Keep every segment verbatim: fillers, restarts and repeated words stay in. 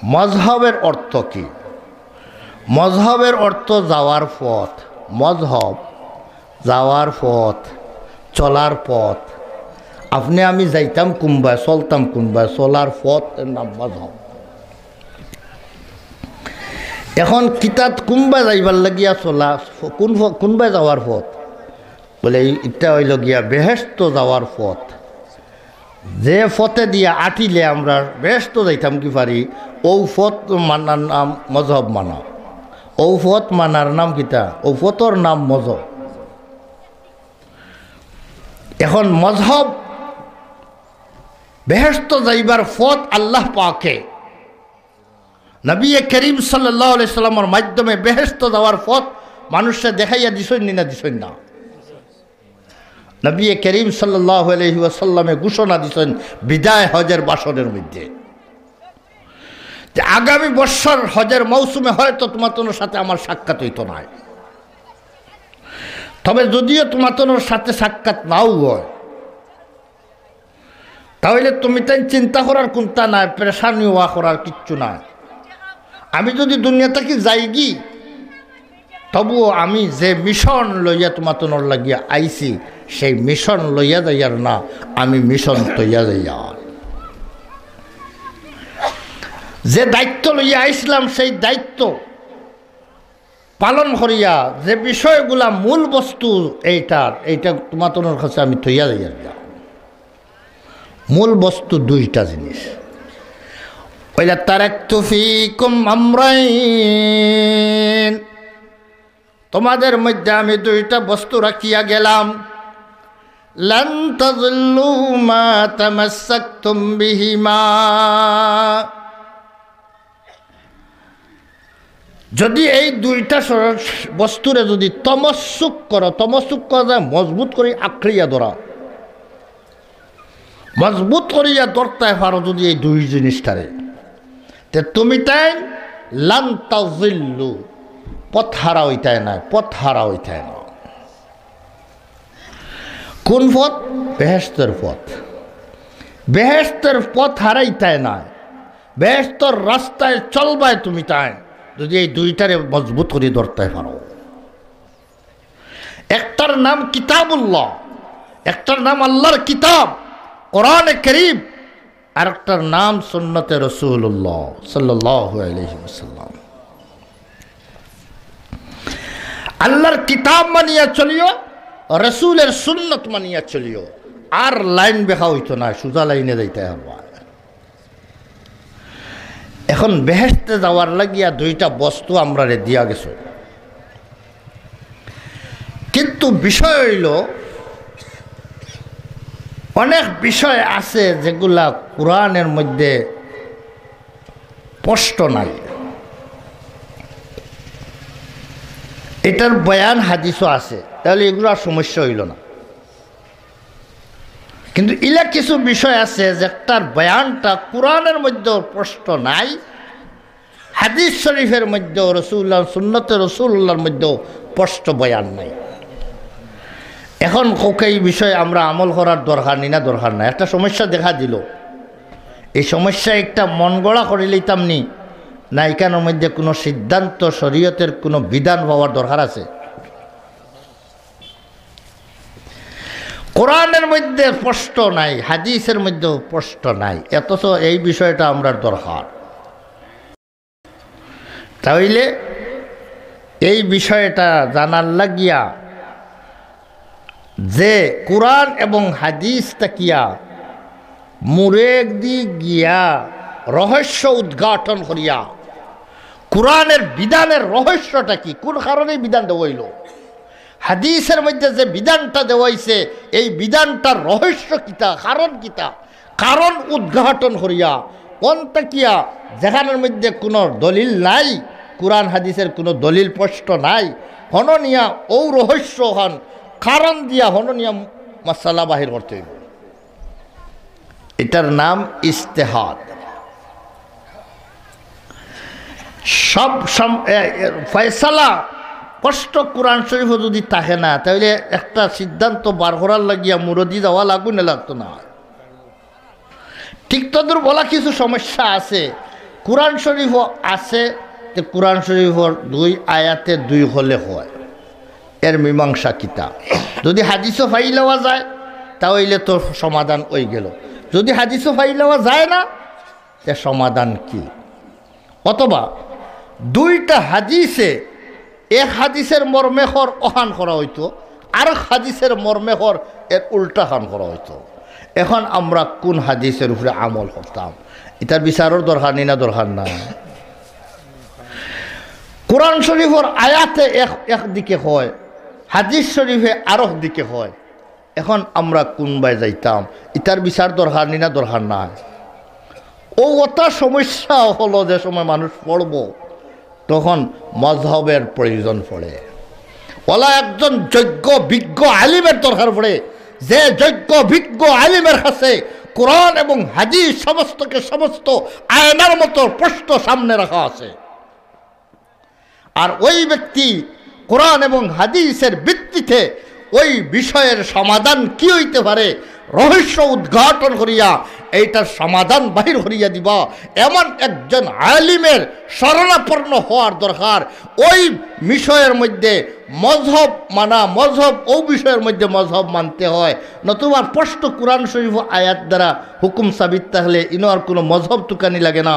মজহবের অর্থ কি? মজহবের অর্থ যাওয়ার পথ। মজহব যাওয়ার পথ, চলার পথ। আপনে আমি যাইতাম কুনবায়, চলতাম কুনবায়, চলার পথ, এর নাম মজহব। এখন কিতাত কুনবায় যাইবার লাগিয়া চলা, কোন ফ-, কুনবায় যাওয়ার পথ? বলে, "এই, ইটা অইলো গিয়া বেহেশত যাওয়ার পথ।" যে পথে দিয়া আটিলে আমরা বেহেশত যাইতাম কি পারি, অউ পথ মানার নাম মজহব মানা। অউ পথ মানার নাম কিতা? অউ পথর নাম মজহব। এখন মজহব বেহেশত যাইবার পথ আল্লাহ পাকে নবী করিম সাল্লাল্লাহু আলাইহি সাল্লামর মাধ্যমে বেহেশত যাওয়ার পথ মানুষরে দেখাইয়া দিছইন নি না দিছইন না? নবী করিম সাল্লাল্লাহু আলাইহি ওয়াসাল্লামে ঘোষণা দিছইন বিদায় হজের ভাষণের মধ্যে যে আগামী বৎসর হজের মৌসুমে হয়তো তোমাতনর সাথে আমার সাক্ষাৎ অইতো নায়, তবে যদিও তোমাতনর সাথে সাক্ষাৎ নাও হয়, তাইলে তুমিতাইন চিন্তা করার কুন্তা নাই, পেরেশানি অওয়া করার কিচ্ছু নাই। আমি যদি দুনিয়া থাকি যাইগি, তবুও আমি যে মিশন লইয়া তোমাতনর লাগিয়া আইছি, সেই মিশন লইয়া যাইয়ার না, আমি মিশন থইয়া যাইয়ার। যে দায়িত্ব লইয়া আইছলাম, সেই দায়িত্ব পালন করিয়া যে বিষয়গুলা মূল বস্তু এইটার, এইটা তোমাতনর কাছে আমি থইয়া যাইয়ার। মূল বস্তু দুইটা জিনিস। ওয়ালা তারাকতু ফিকুম আমরাইন, তোমাদের মধ্যে আমি দুইটা বস্তু রাখিয়া গেলাম। লান তাযিল্লু মা তামাসসাকতুম বিহিমা। যদি এই দুইটা স-, বস্তুরে যদি তমস্সুক করো, তমস্সুক করা যায় মজবুত করি আঁকড়িয়া ধরা, মজবুত করিয়া ধরতায় পারো যদি এই দুই জিনিসটারে, তে তুমিতাইন লান তাযিল্লু, পথ হারা অইতায় নায়, পথ হারা অইতায় নায়। কোন পথ? বেহেশতের পথ। বেহেশতের পথ হারাইতায় নায়, বেহেশতর রাস্তায় চলবায় তুমিতাইন, যদি এই দুইটারে মজবুত করি ধরতায় পারো। একটার নাম কিতাবুল্লাহ, একটার নাম আল্লাহর কিতাব, কোরআনে করিম, আর একটার নাম সুন্নতে রাসূলুল্লাহ সাল্লাল্লাহু আলাইহি ওয়াসাল্লাম। আল্লাহর কিতাব মানিয়া চলিও, রাসূলের সুন্নত মানিয়া চলিও, আর লাইন বেকা অইতো নায়, সুজা লাইনে যাইতায় পারবায়। এখন বেহেশতে যাওয়ার লাগিয়া দুইটা বস্তু আমরারে দিয়া গেছে, কিন্তু বিষয় অইলো অনেক বিষয় আছে যেগুলা কোরআনের মধ্যে স্পষ্ট নাই, এটার বয়ান হাদিসও আছে, তাইলে এগুলা আর সমস্যা অইলো না। কিন্তু ইলা কিছু বিষয় আছে যেটার বয়ানটা কোরআনের মধ্যেও স্পষ্ট নাই, হাদিস শরীফের মধ্যেও, রাসূলুল্লাহর সুন্নতে রাসূলুল্লাহর মধ্যেও স্পষ্ট বয়ান নাই। এখন কউক্কা এই বিষয়ে আমরা আমল করার দরকার নি না দরকার নাই? একটা সমস্যা দেখা দিলো, এই সমস্যা একটা মন গড়া করি লইতাম নি, না ইখানর মধ্যে কোনো সিদ্ধান্ত, শরীয়তের কোনো বিধান পাওয়ার দরকার আছে? কোরআনের মধ্যে স্পষ্ট নাই, হাদিসের মধ্যেও স্পষ্ট নাই, অথচ এই বিষয়টা আমরার দরকার। তাইলে এই বিষয়টা জানার লাগিয়া যে কোরআন এবং হাদিস থাকিয়া মুরেগদি গিয়া রহস্য উদ্ঘাটন করিয়া কোরআনের বিধানের রহস্যটা কি, কোন কারণে এই বিধান দেওয়া অইলো, হাদিসের মধ্যে যে বিধানটা দেওয়া অইছে, এই বিধানটার রহস্য কিতা, কারণ কিতা, কারণ উদ্ঘাটন করিয়া, কোন থাকিয়া, যেখানর মধ্যে কোনো দলিল নাই, কোরআন হাদিসের কোনো দলিল স্পষ্ট নাই, হনো নিয়া অউ রহস্যখান কারণ দিয়া হনো নিয়া মাসালা বাহির করতে অইবো। এটার নাম ইজতেহাদ। সব সম-, এ, এ, ফয়সালা স্পষ্ট কোরআন শরীফও যদি থাকে না, তাইলে একটা সিদ্ধান্ত বার করার লাগিয়া মুরব্বি যাওয়া লাগবো না লাগতো না? ঠিক তদ্রুপ অলা কিছু সমস্যা আছে, কোরআন শরীফও আছে, তে কোরআন শরীফর দুই আয়াতে দুই হলে হয়, এর মীমাংসা কিতা? যদি হাদিসও পাইলাওয়া যায়, তা অইলে তো সমাধান অই গেল। যদি হাদিসও পাইলাওয়া যায় না, তে সমাধান কি? অথবা দুইটা হাদিসে, এক হাদিসের মর্মে হর অখান করা অইতো, আরক হাদিসের মর্মে হর এর উল্টা খান করা অইতো। এখন আমরা কোন হাদিসের উপরে আমল করতাম? ইতার বিচারর দরকার নি না দরকার নাই? কোরআন শরীফর আয়াতে এক, এক দিকে হয়, হাদিস শরীফে আরক দিকে হয়। এখন আমরা কোনবায় যাইতাম? ইতার বিচার দরকার নি না দরকার নাই? অউ অটা সমস্যা হলো, যে সময় মানুষ পড়বো, তখন মজহবের প্রয়োজন পড়ে। ওলা একজন যোগ্য বিজ্ঞ আলিমের দরকার পড়ে, যে যোগ্য বিজ্ঞ আলিমের কাছে কোরআন এবং হাদিস সমস্তকে সমস্ত আয়নার মতো স্পষ্ট সামনে রাখা আছে। আর ওই ব্যক্তি কোরআন এবং হাদিসের ভিত্তিতে ওই বিষয়ের সমাধান কি হইতে পারে, রহস্য উদ্ঘাটন করিয়া এইটার সমাধান বাহির করিয়া দিবা, এমন একজন আলিমের শরণাপন্ন হওয়ার দরকার। ওই বিষয়ের মধ্যে মজহব মানা, মজহব, ও বিষয়ের মধ্যে মজহব মানতে হয়, নতুবা স্পষ্ট কোরআন শরীফ আয়াত দ্বারা হুকুম সাবিত থাকলে ইনো আর কোনো মজহব তুকানি লাগে না।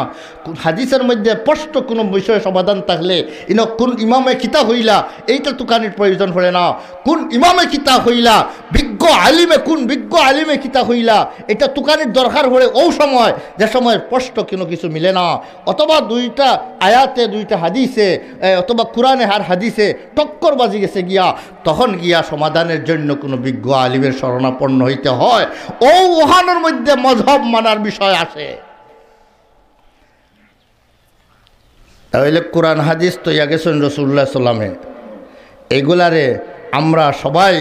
হাদিসের মধ্যে স্পষ্ট কোনো বিষয় সমাধান থাকলে ইনো কোন ইমামে কিতা হইলা, এইটা তুকানির প্রয়োজন পড়ে না। কোন ইমামে কিতা হইলা, বিজ্ঞ আলিমে, কোন বিজ্ঞ আলিমে কিতা হইলা, এটা তুকানির দরকার পড়ে ও সময়, যে সময় স্পষ্ট কোনো কিছু মিলে না, অথবা দুইটা আয়াতে, দুইটা হাদিসে, এ, অথবা কোরআনে আর হাদিসে টক্কর বাজি গেছে গিয়া, তখন গিয়া সমাধানের জন্য কোনো বিজ্ঞ আলিমের শরণাপন্ন হইতে হয়। ও ওখানোর মধ্যে মজহব মানার বিষয় আছে। তাহলে কোরআন হাদিস তো ইয়া গেছেন রসুল্লাহ সাল্লামে, এগুলারে আমরা সবাই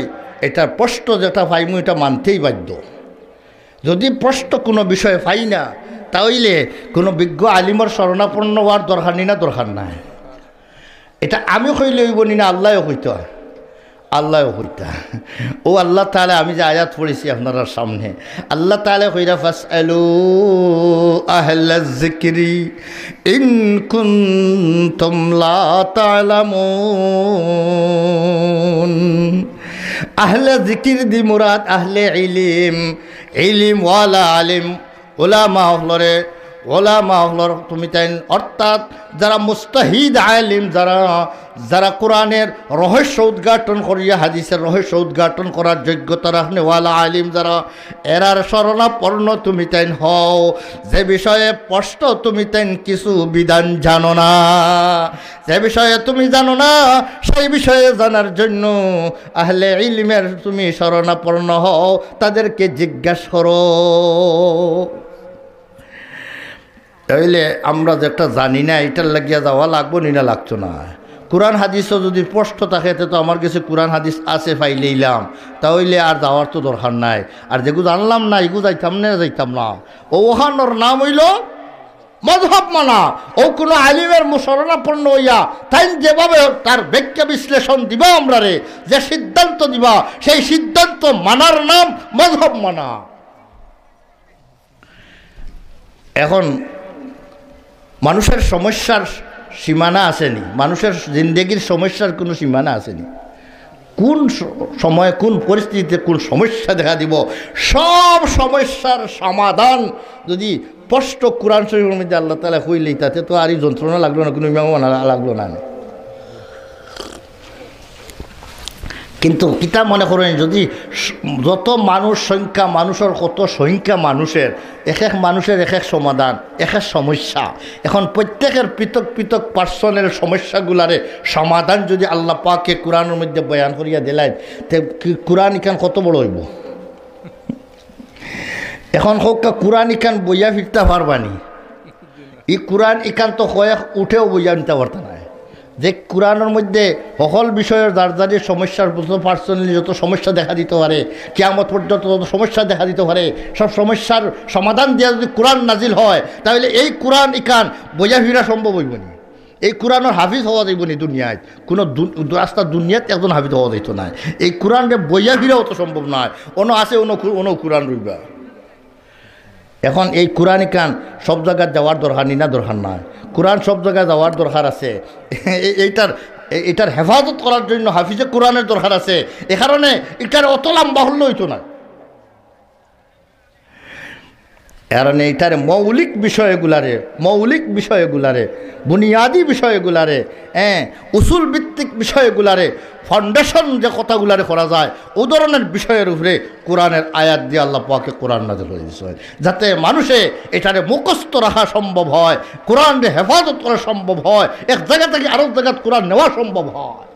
এটা স্পষ্ট যেটা পাইমু, এটা মানতেই বাধ্য। যদি স্পষ্ট কোনো বিষয় পাই না, তাহলে কোনো বিজ্ঞ আলিমর শরণাপন্ন হওয়ার দরকার নি না দরকার নাই? এটা আমি কইলে হইব নি না, আল্লাহও কইতে হয়, আল্লাহও কইতা। ও আল্লাহ তাআলা, আমি যে আয়াত পড়েছি আপনার সামনে, আল্লাহ তাআলা কইরা, "ফাসআলু আহলা যিকরি ইন কুনতুম লা তা'লামুন।" আহলে জিকির দি মুরাদ আহলে ইলিম, ইলিম ওয়ালা আলিম, ওলামা অকলরে, ওলামা অকলর তুমি তাইন, অর্থাৎ যারা মুস্তাহিদ আলিম, যারা, যারা কোরআনের রহস্য উদ্ঘাটন করিয়া, হাদিসের রহস্য উদ্ঘাটন করার যোগ্যতা রাখনেওয়ালা আলিম যারা, এরার শরণাপন্ন তুমি তাইন হও। যে বিষয়ে স্পষ্ট তুমি তাইন কিছু বিধান জানো না, যে বিষয়ে তুমি জানো না, সেই বিষয়ে জানার জন্য আহলে ইলমের তুমি শরণাপন্ন হও, তাদেরকে জিজ্ঞাসা করো। তাইলে আমরা যেটা জানি না, এটার লাগিয়া যাওয়া লাগবো নি না লাগতো না? কোরআন হাদিসও যদি স্পষ্ট থাকে, তে তো আমার গেছে কোরআন হাদিস আছে, পাইলেইলাম, তাহলে আর যাওয়ার তো দরকার নাই। আর যেগু জানলাম না, এগু যাইতাম না, যাইতাম না। ও ওখানোর নাম হইল মজহব মানা। ও কোনো আলিমের মু-, শরণাপন্ন হইয়া তাইন যেভাবে তার ব্যাখ্যা বিশ্লেষণ দিবা আমরারে, যে সিদ্ধান্ত দিবা, সেই সিদ্ধান্ত মানার নাম মজহব মানা। এখন মানুষের সমস্যার সীমানা আছে নি? মানুষের জিন্দেগির সমস্যার কোনো সীমানা আছে নি? কোন স-, সময়, কোন পরিস্থিতিতে কোন সমস্যা দেখা দিব, সব সমস্যার সমাধান যদি স্পষ্ট কোরআন শরীফের মধ্যে আল্লাহ তাআলা কইলেই, তাতে তো আর এই যন্ত্রণা লাগলো না, কোনো ইমামও না লাগলো না। কিন্তু কিতা মনে করেন, যদি স-, যত মানুষ সংখ্যা, মানুষের কত সংখ্যা মানুষের, এক এক মানুষের এক এক সমাধান, এক এক সমস্যা। এখন প্রত্যেকের পৃথক পৃথক পার্সোনাল সমস্যাগুলারে সমাধান যদি আল্লাহ পাকে কোরআনের মধ্যে বয়ান করিয়া দিলেন, তে কি কোরআন ইখান কত বড় হইব? এখন কউক্কা, কোরআন ইখান বইয়া ফিরতা পারবানি? ই কোরআন ইখান তো কয়েক উঠেও বইয়া নিতে পারতা না। যে কোরআনের মধ্যে সকল বিষয়ের যার যার সমস্যার মতো পার্সোনালি যত সমস্যা দেখা দিতে পারে, কিয়ামত পর্যন্ত যত সমস্যা দেখা দিতে পারে, সব সমস্যার সমাধান দিয়া যদি কোরআন নাজিল হয়, তাহলে এই কোরআন ইখান বইয়া ফিরা সম্ভব হইব নি? এই কোরআনের হাফিজ হওয়া যাইব নি দুনিয়াত? কোনো দু-, রাস্তা দুনিয়াত একজন হাফিজ হওয়া যাইতো না। এই কোরআনরে বইয়া ফিরাও তো সম্ভব নয়। অনো আছে, অনো কু-, অনো কোরআন রইবা। এখন এই কোরআন ইখান সব জাগাত যাওয়ার দরকার নি না, দরকার নাই? কোরআন সব জাগাত যাওয়ার দরকার আছে। এ-, এইটার, এ-, এইটার হেফাজত করার জন্য হাফিজে কোরআনের দরকার আছে। এ কারণে ইটার অত লম্বা হলে অইতো না। এর কারণে ইটারে মৌলিক বিষয়গুলারে, মৌলিক বিষয়গুলারে, বুনিয়াদি বিষয়গুলারে, হ্যাঁ, উসুল ভিত্তিক বিষয়গুলারে, ফাউন্ডেশন যে কথাগুলারে করা যায়, ও ধরনের বিষয়ের উপরে কোরআনের আয়াত দিয়া আল্লাহ পাকে কোরআন নাজিল করি দিছইন, যাতে মানুষে ইটারে মুখস্থ রাখা সম্ভব হয়, কোরআনরে হেফাজত করা সম্ভব হয়, এক জাগা থাকি আরক জাগাত কোরআন নেওয়া সম্ভব হয়।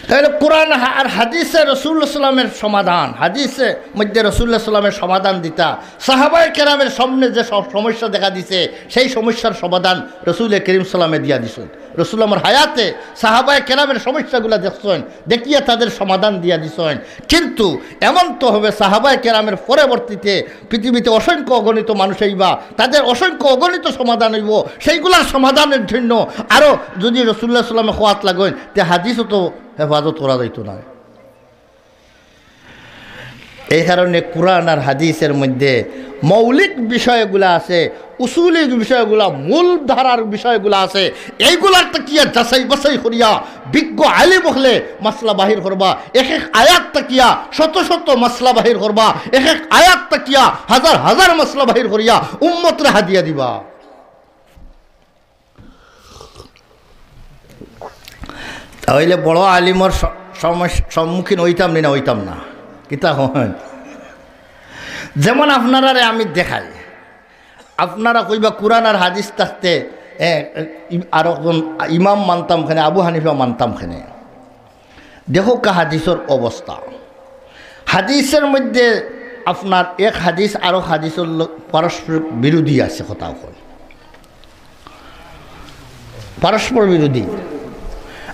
তাইলে কোরআন হা-, আর হাদিসে রাসূলুল্লাহ সাল্লামের সমাধান, হাদিসে মধ্যে রাসূলুল্লাহ সাল্লামের সমাধান দিতা, সাহাবায়ে কেরামের সামনে যে সব সমস্যা দেখা দিছে, সেই সমস্যার সমাধান রাসূলে করিম সাল্লামে দিয়া দিছইন। রাসূল আমার হায়াতে সাহাবায়ে কেরামের সমস্যাগুলা দেখছইন, দেখিয়া তাদের সমাধান দিয়া দিছইন। কিন্তু এমন তো হবে, সাহাবায়ে কেরামের পরবর্তীতে পৃথিবীতে অসংখ্য অগণিত মানুষ আইবা, তাদের অসংখ্য অগণিত সমাধান অইবো, সেইগুলার সমাধানের জন্য আরো যদি রাসূলুল্লাহ সাল্লামে কওয়াত লাগইন, তে হাদিসও তো হেফাজত করা যাইতো না। এই কারণে কোরআন আর হাদিসের মধ্যে মৌলিক বিষয়গুলা আছে, উসুলি বিষয়গুলা, মূল ধারার বিষয়গুলা আছে, এইগুলার তাকিয়া যাচাই বাছাই করিয়া বিজ্ঞ আলিম অকলে মাসলা বাহির করবা। এক এক আয়াত তাকিয়া শত শত মাসলা বাহির করবা, এক এক আয়াত তাকিয়া হাজার হাজার মাসলা বাহির করিয়া উম্মতরে হাদিয়া দিবা। তাইলে বড় আলিমর স-, সমস-, সম্মুখীন অইতাম নি না, অইতাম না? কিতা কইন? যেমন আপনারারে আমি দেখাই, আপনারা কইবা কোরআন আর হাদিস থাকতে, এ, ই-, আর একজন ইমাম মানতাম কেনে, আবু হানিফা মানতাম কেনে। দেখউক্কা হাদিসর অবস্থা। হাদিসের মধ্যে আপনার এক হাদিস আরো হাদিসর ল-, পারস্পরিক বিরোধী আছে, কথা অকল। পরস্পর বিরোধী।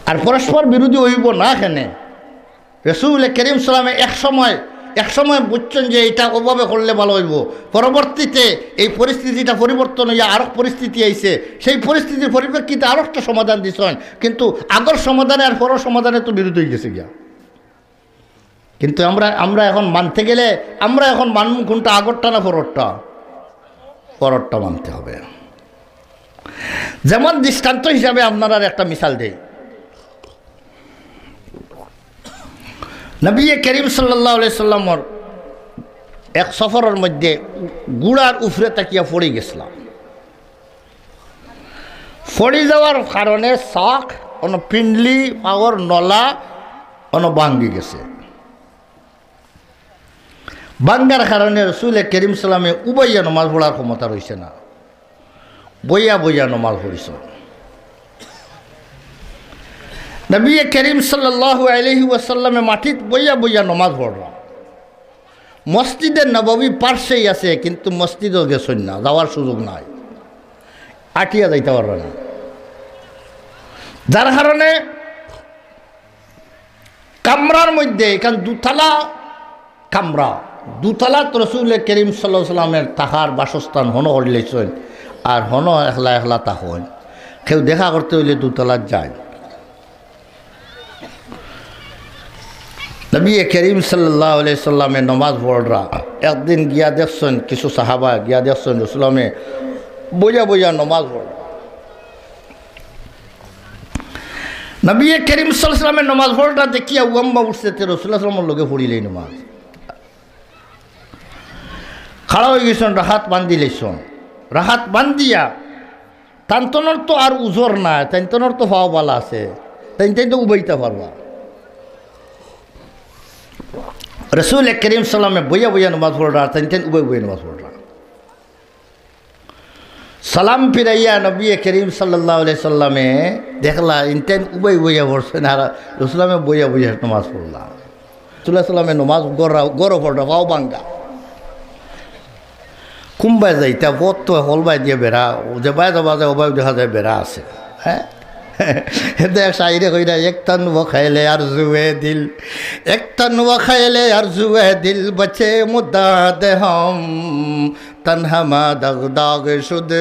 আর পরস্পর বিরোধী অইবো না কেনে? রাসূলে করিম সাল্লামে এক সময়, এক সময় বুঝছইন যে ইটা ওভাবে করলে ভালা অইবো, পরবর্তীতে এই পরিস্থিতিটা পরিবর্তন অইয়া আরক পরিস্থিতি আইছে, সেই পরিস্থিতির পরিপ্রেক্ষিতে আরকটা সমাধান দিছইন, কিন্তু আগর সমাধানে আর পরর সমাধানে তো বিরোধ অইগেছে গিয়া। কিন্তু আমরা, আমরা এখন মানতে গেলে আমরা এখন মানমু কোনটা, আগরটা না পররটা? পররটা মানতে হবে। যেমন দৃষ্টান্ত হিসাবে আপনারারে একটা মিসাল দেই। নবী করিম সাল্লাল্লাহু আলাইহি সাল্লামর এক সফরর মধ্যে ঘুড়ার উপরে থাকিয়া পড়ি গেছলা। পড়ি যাওয়ার কারণে চাক, অনো পিন্ডলি, পাওর নলা, অনো ভাঙ্গি গেছে। ভাঙ্গার কারণে রাসূলে করিম সাল্লামে উবাইয়া নমাজ পড়ার ক্ষমতা রইছে না, বইয়া বইয়া নমাজ পড়ছইন। নবী করিম সাল্লাল্লাহু আলাইহি ওয়াসাল্লামে মাটিত বইয়া বইয়া নমাজ পড়রা। মসজিদে নববী পার্শ্বেই আছে, কিন্তু মসজিদো গেছইন না, যাওয়ার সুযোগ নাই, আটিয়া যাইতা পাররা না। যার কারণে কামরার মধ্যে, ইখান দুতলা কামরা, দুতলাত রাসূলে করিম সাল্লাল্লাহু আলাইহি ওয়াসাল্লামের থাকার বাসস্থান হনো করিলাইছইন, আর হনো একলা একলা থাকইন। কেউ দেখা করতে অইলে দুতলাত যায়। নবী করিম সাল্লাল্লাহু আলাইহি ওয়াসাল্লামে নমাজ পড়রা। একদিন গিয়া দেখছইন, কিছু সাহাবা গিয়া দেখছইন রাসূলুল্লাহে বইয়া বইয়া নমাজ পড়রা। নবী করিম সাল্লাল্লাহু আলাইহি ওয়াসাল্লামে নমাজ পড়রা দেখিয়া উবাইয়া উঠছে, তে রাসূলুল্লাহ সাল্লাল্লাহু আলাইহি ওয়াসাল্লামর লগে পড়িলাই নমাজ। খাড়া অইগেছইন, রাখাত বান্ধিলাইছইন। রাখাত বান্ধিয়া তানতনর তো আর উজর নাই, তানতনর তো পাও ভালা আছে, তানতন তো উবাইতা পারবা। রাসূলে করিম সাল্লাল্লাহু আলাইহি ওয়াসাল্লামে বইয়া বইয়া নমাজ পড়রা, আর তানতন উবাই উবাই নমাজ পড়রা। সালাম ফিরাইয়া নবী করিম সাল্লাল্লাহু আলাইহি ওয়াসাল্লামে দেখলা, ইনতন উবাই বইয়া পড়ছইন, আর রাসূলুল্লাহে বইয়া বইয়া নমাজ পড়লা। রাসূলুল্লাহ সাল্লামে নমাজ গড়া, গড় পড়রা, পাও ভাঙ্গা। কুনবায় যাইতা, পথ তো হকলবায় দিয়া বেড়া, যেবায় যাবা যায়, ওবায় দেখা যায় বেড়া আছে। হ্যাঁ? হেতে এক শায়রে কইরা, "এক তন ও খেলে আরজুয়ে দিল, এক তন ও খেলে আরজুয়ে দিল, বচে মুদাদ হাম।" تن ہما داغ داغ شد،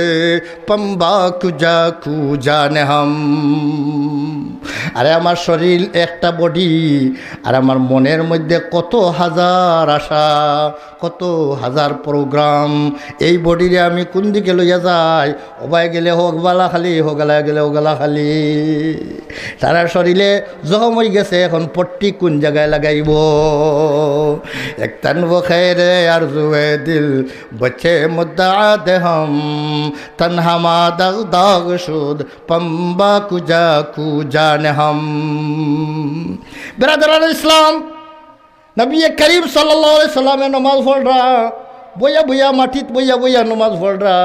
پنبہ کجا کو جان ہم۔ আরে আমার শরীর একটা বডি, আর আমার মনের মধ্যে কত হাজার আশা, কত হাজার প্রোগ্রাম। এই বডিরে আমি কোন দিকে লইয়া যাই? ওবায় গেলে হগলা খালি, হগলায় গেলে হগলা খালি। সারা শরীরে জখম অই গেছে, এখন পট্টি কোন জাগায় লাগাইবো? এক তন ও খৈরে আরজুয়ে দিল, বচে মুদ্দা দে হম, তন হমা দাগ দাগ শুদ, পম্বা কুজা কু জান হম। বেরাদারান ইসলাম, নবী করিম সাল্লাল্লাহু আলাইহি সাল্লামে নমাজ পড়রা, বইয়া বইয়া মাটিত বইয়া বইয়া নমাজ পড়রা।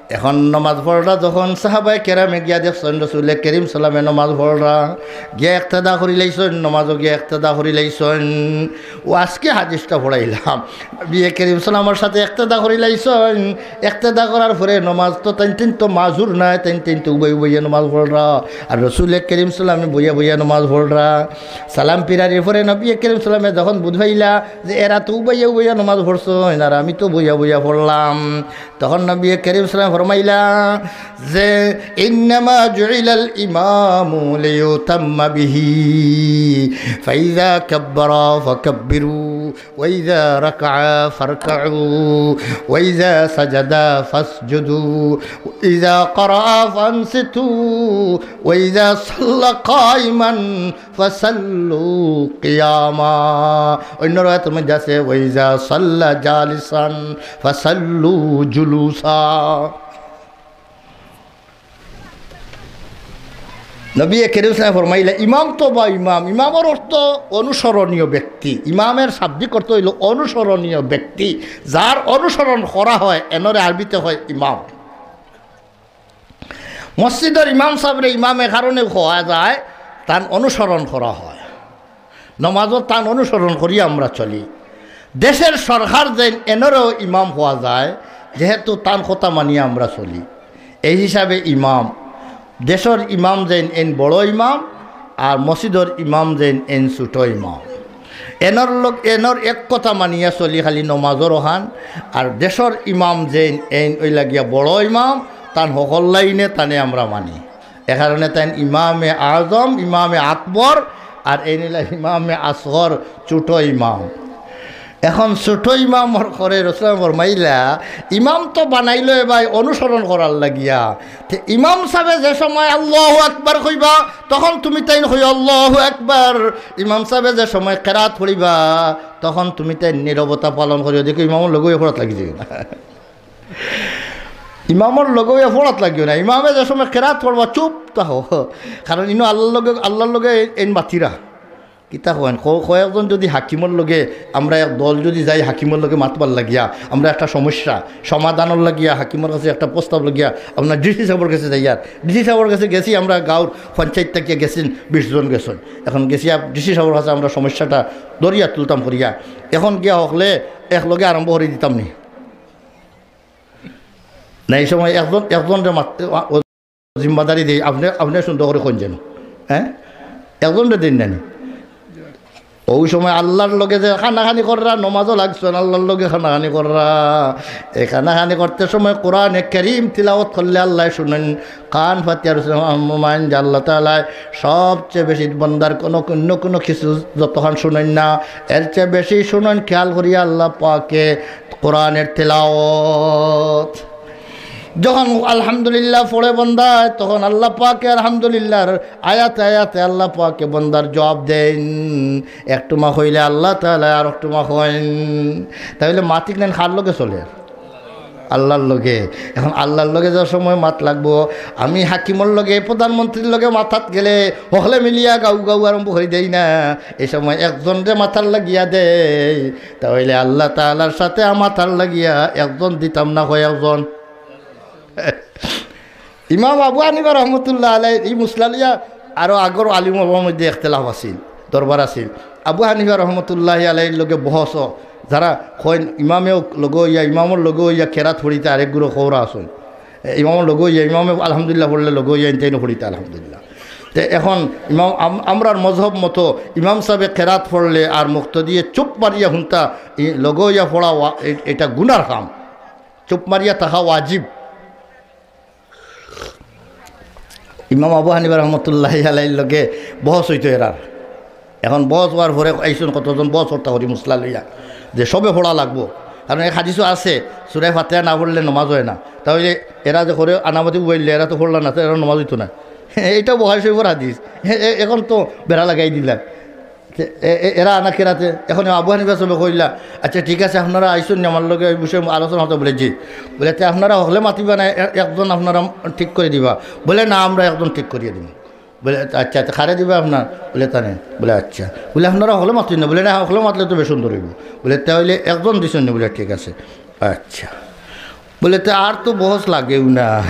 এখন নমাজ পড়রা যখন সাহাবায়ে কেরামে গিয়া দেখছইন রসুলে করিম সাল্লামে নমাজ পড়রা, গিয়া ইক্তেদা করি লাইছইন, নমাজও গিয়া ইক্তেদা করি লাইছইন। ও আজকে হাদিসটা পড়াইলাম, নবী করিম সাল্লামর সাথে ইক্তেদা করি লাইছইন। ইক্তেদা করার পরে নমাজ তো তাইন তাইন তো মাজুর নায়, তাইন তাইন তো উবাই উবাইয়া নমাজ পড়রা। আর রসুলে করিম সাল্লামে বইয়া বইয়া নমাজ পড়রা। সালাম ফিরানির পরে নবী করিম সাল্লামে যখন বুঝ পাইলা যে এরা তো উবাইয়া উবাইয়া নমাজ পড়ছইন, আর আমি তো বইয়া বইয়া পড়লাম, তখন নবী করিম সাল্লামে ফরমাইলা যে, "ইন্নামা জুইলাল ইমামু লিউতাম্মা বিহি, ফাইযা কাব্বারা ফাকাব্বিরু, ওয়াইযা রাকাআ ফারকাউ, ওয়াইযা সাজাদা ফাসজুদু, ওয়াইযা ক্বারাআ ফানসিতু, ওয়াইযা সাল্লা কাইমান ফাসাল্লু কিয়ামা।" অন্য রেওয়ায়েতর মধ্যে আছে, "ওয়াইযা সাল্লা জালিসান ফাসাল্লু জুলুসা।" নবী করিম সাল্লাল্লাহু আলাইহি ওয়াসাল্লাম ফরমাইলা, ইমাম তো বা ইমাম, ইমামর অর্থ অনুসরণীয় ব্যক্তি। ইমামর শাব্দিক অর্থ অইলো অনুসরণীয় ব্যক্তি, যার অনুসরণ করা হয়, এনরে আরবিতে কয় ইমাম। মসজিদর ইমাম সাবরে ইমাম এ কারণে কওয়া যায়, তান অনুসরণ করা হয়। নমাজও তান অনুসরণ করি আমরা চলি। দেশর সরকার যেইন, এনরেও ইমাম কওয়া যায়, যেহেতু তান কথা মানিয়া আমরা চলি। এই হিসাবে ইমাম, দেশর ইমাম যেইন, এইন বড় ইমাম, আর মসজিদর ইমাম যেইন, এইন ছোট ইমাম। এনর লগ-, এনর এক কথা মানিয়া চলি খালি নমাজর অখান, আর দেশর ইমাম যেইন, এইন অইলা গিয়া বড় ইমাম, তান হকল লাইনে তানে আমরা মানি। এ কারণে তাইন ইমামে আজম, ইমামে আকবর, আর এইন অইলা ইমামে আসগর, ছোট ইমাম। এখন ছোট ইমামর করে রসুল ফরমাইলা, ইমাম তো বানাইলো এ ভাই অনুসরণ করার লাগিয়া। তে ইমাম সাবে যে সময় আল্লাহু আকবার কইবা, তখন তুমি তাইন কইও আল্লাহু আকবার। ইমাম সাবে যে সময় কেরাত পড়িবা, তখন তুমি তাইন নীরবতা পালন করিও। দেখো, ইমামর লগে পড়াত লাগি যাইও না। ইমামর লগে পড়াত লাগিও না। ইমামে যে সময় কেরাত পড়বা, চুপ থাকো। কারণ ইনো আল্লাহর লগে, আল্লাহর লগে এইন বাতিরা। কিতা কইন? ক-, কয়েকজন যদি হাকিমর লগে, আমরা এক দল যদি যাই হাকিমর লগে মাতবার লাগিয়া, আমরা একটা সমস্যা সমাধানর লাগিয়া, হাকিমর কাছে একটা প্রস্তাব লাগিয়া, আপনার ডিসি সাবর কাছে যাইয়ার। ডিসি সাবর কাছে গেছি, আমরা গাঁওর পঞ্চায়েত থাকিয়া গেছইন, বিশ জন গেছইন। এখন গেছি আপ-, ডিসি সাবর কাছে আমরা সমস্যাটা ধরিয়া তুলতাম করিয়া। এখন গিয়া হকলে একলগে আরম্ভ করি দিতাম নি? না, এই সময় একজন, একজনরে মাত-, ও জিম্মাদারি দেই, আপনে, আপনে সুন্দর করি কইন যেন, হ্যাঁ, একজনরে দেইন না নি? ওই সময় আল্লাহর লগে যে কানাকানি কররা, নমাজও লাগছইন, আল্লাহর লগে কানাকানি কররা। এই কানাকানি করতে সময় কোরআনে কারীম তিলাওয়াত করলে আল্লায় শুনইন, কান পাতিয়া রইছইন। আমার মনে অয় যে আল্লাহ তাআলায় সবচেয়ে বেশি বন্দার কোনো, অন্য কোনো কিছু যতখান শুনইন না, এর চেয়ে বেশি শুনইন, খেয়াল করিয়া আল্লাহ পাকে কোরআনের তিলাওয়াত। যখন আলহামদুলিল্লাহ পড়ে বন্দায়, তখন আল্লাহ পাকে আলহামদুলিল্লাহর আয়াতে আয়াতে আল্লাহ পাকে বন্দার জবাব দেইন। একটুমা কইলে আল্লাহ তাআলায় আরকটুমা কইন। তাইলে মাত ইখান কার লগে চলের? আল্লাহর লগে। এখন আল্লাহর লগে যে সময় মাত লাগবো, আমি হাকিমর লগে, প্রধানমন্ত্রীর লগে মাতাত গেলে হকলে মিলিয়া গাউ গাউ আরম্ভ করি দেই না। এই সময় একজনরে মাতার লাগিয়া দেই, তাইলে আল্লাহ তাআলার সাথে মাতার লাগিয়া একজন দিতাম না, কয়েকজন। ইমাম আবু হানিফা রহমতুল্লাহ আলাইহির ই মাসলা লইয়া আরো আগর আলিম ওলামার মধ্যে ইখতিলাফ আছিল, দরবার আছিল। আবু হানিফা রহমতুল্লাহ আলাইহির লগে বহস, যারা কইন ইমামেও লগে অইয়া, ইমামর লগে অইয়া কেরাত পড়িতা, আরেক গুরু খৌরা আছইন। এ, ইমামর লগে অইয়া, ইমামে আলহামদুলিল্লাহ পড়লে লগে অইয়া ইনতাইনও পড়িতা আলহামদুলিল্লাহ। তে এখন ইমাম আম-, আমরার মজহব মতো ইমাম সাবে কেরাত পড়লে আর মুক্তাদিয়ে চুপ মারিয়া হুনতা, ই লগে অইয়া পড়া ওয়া-, এ-, এটা গুনার কাম। চুপ মারিয়া থাকা ওয়াজিব। ইমাম আবু হানিফা রহমতুল্লাহি আলাইহির লগে বহস অইতো এরার। এখন বহস অওয়ার পরে আইছইন কতজন বহস করতা করি মুসলা লইয়া, যে সবে পড়া লাগবো। কারণ এক হাদিসও আছে, সূরা ফাতিহা না পড়লে নমাজ অয় না। তাইলে এরা যে করে আনামাতি বইলে, এরা তো পড়লা না, তো এরা নমাজ অইতো না। এইটা বুখারী শরীফর হাদিস। এ-, এ-, এখন তো বেড়া লাগাই দিলা। তে এ-, এ-, এরা আনা কেরাতে, এখন আবু হানিফা সাবে কইলা, "আচ্ছা, ঠিক আছে, আপনারা আইছইন নি আমার লগে এই বিষয়ে আলোচনা করতা?" বলে, "জি।" বলে, "তে আপনারা হকলে মাতিবা না, এ-, একজন আপনারা ঠিক করি দিবা?" বলে, "না, আমরা একজন ঠিক করিয়া দিমু।" বলে, "আচ্ছা, তে কারে দিবা আপনার?" বলে, "তানে।" বলে, "আচ্ছা।" বলে, "আপনারা হকলে মাতইন না?" বলে, "না, হকলে মাতলে তো বেশ সুন্দর অইবো।" বলে, "তাইলে একজন দিছইন নি?" বলে, "ঠিক আছে।" আচ্ছা। বলে, "তে আর তো বহস লাগেও না,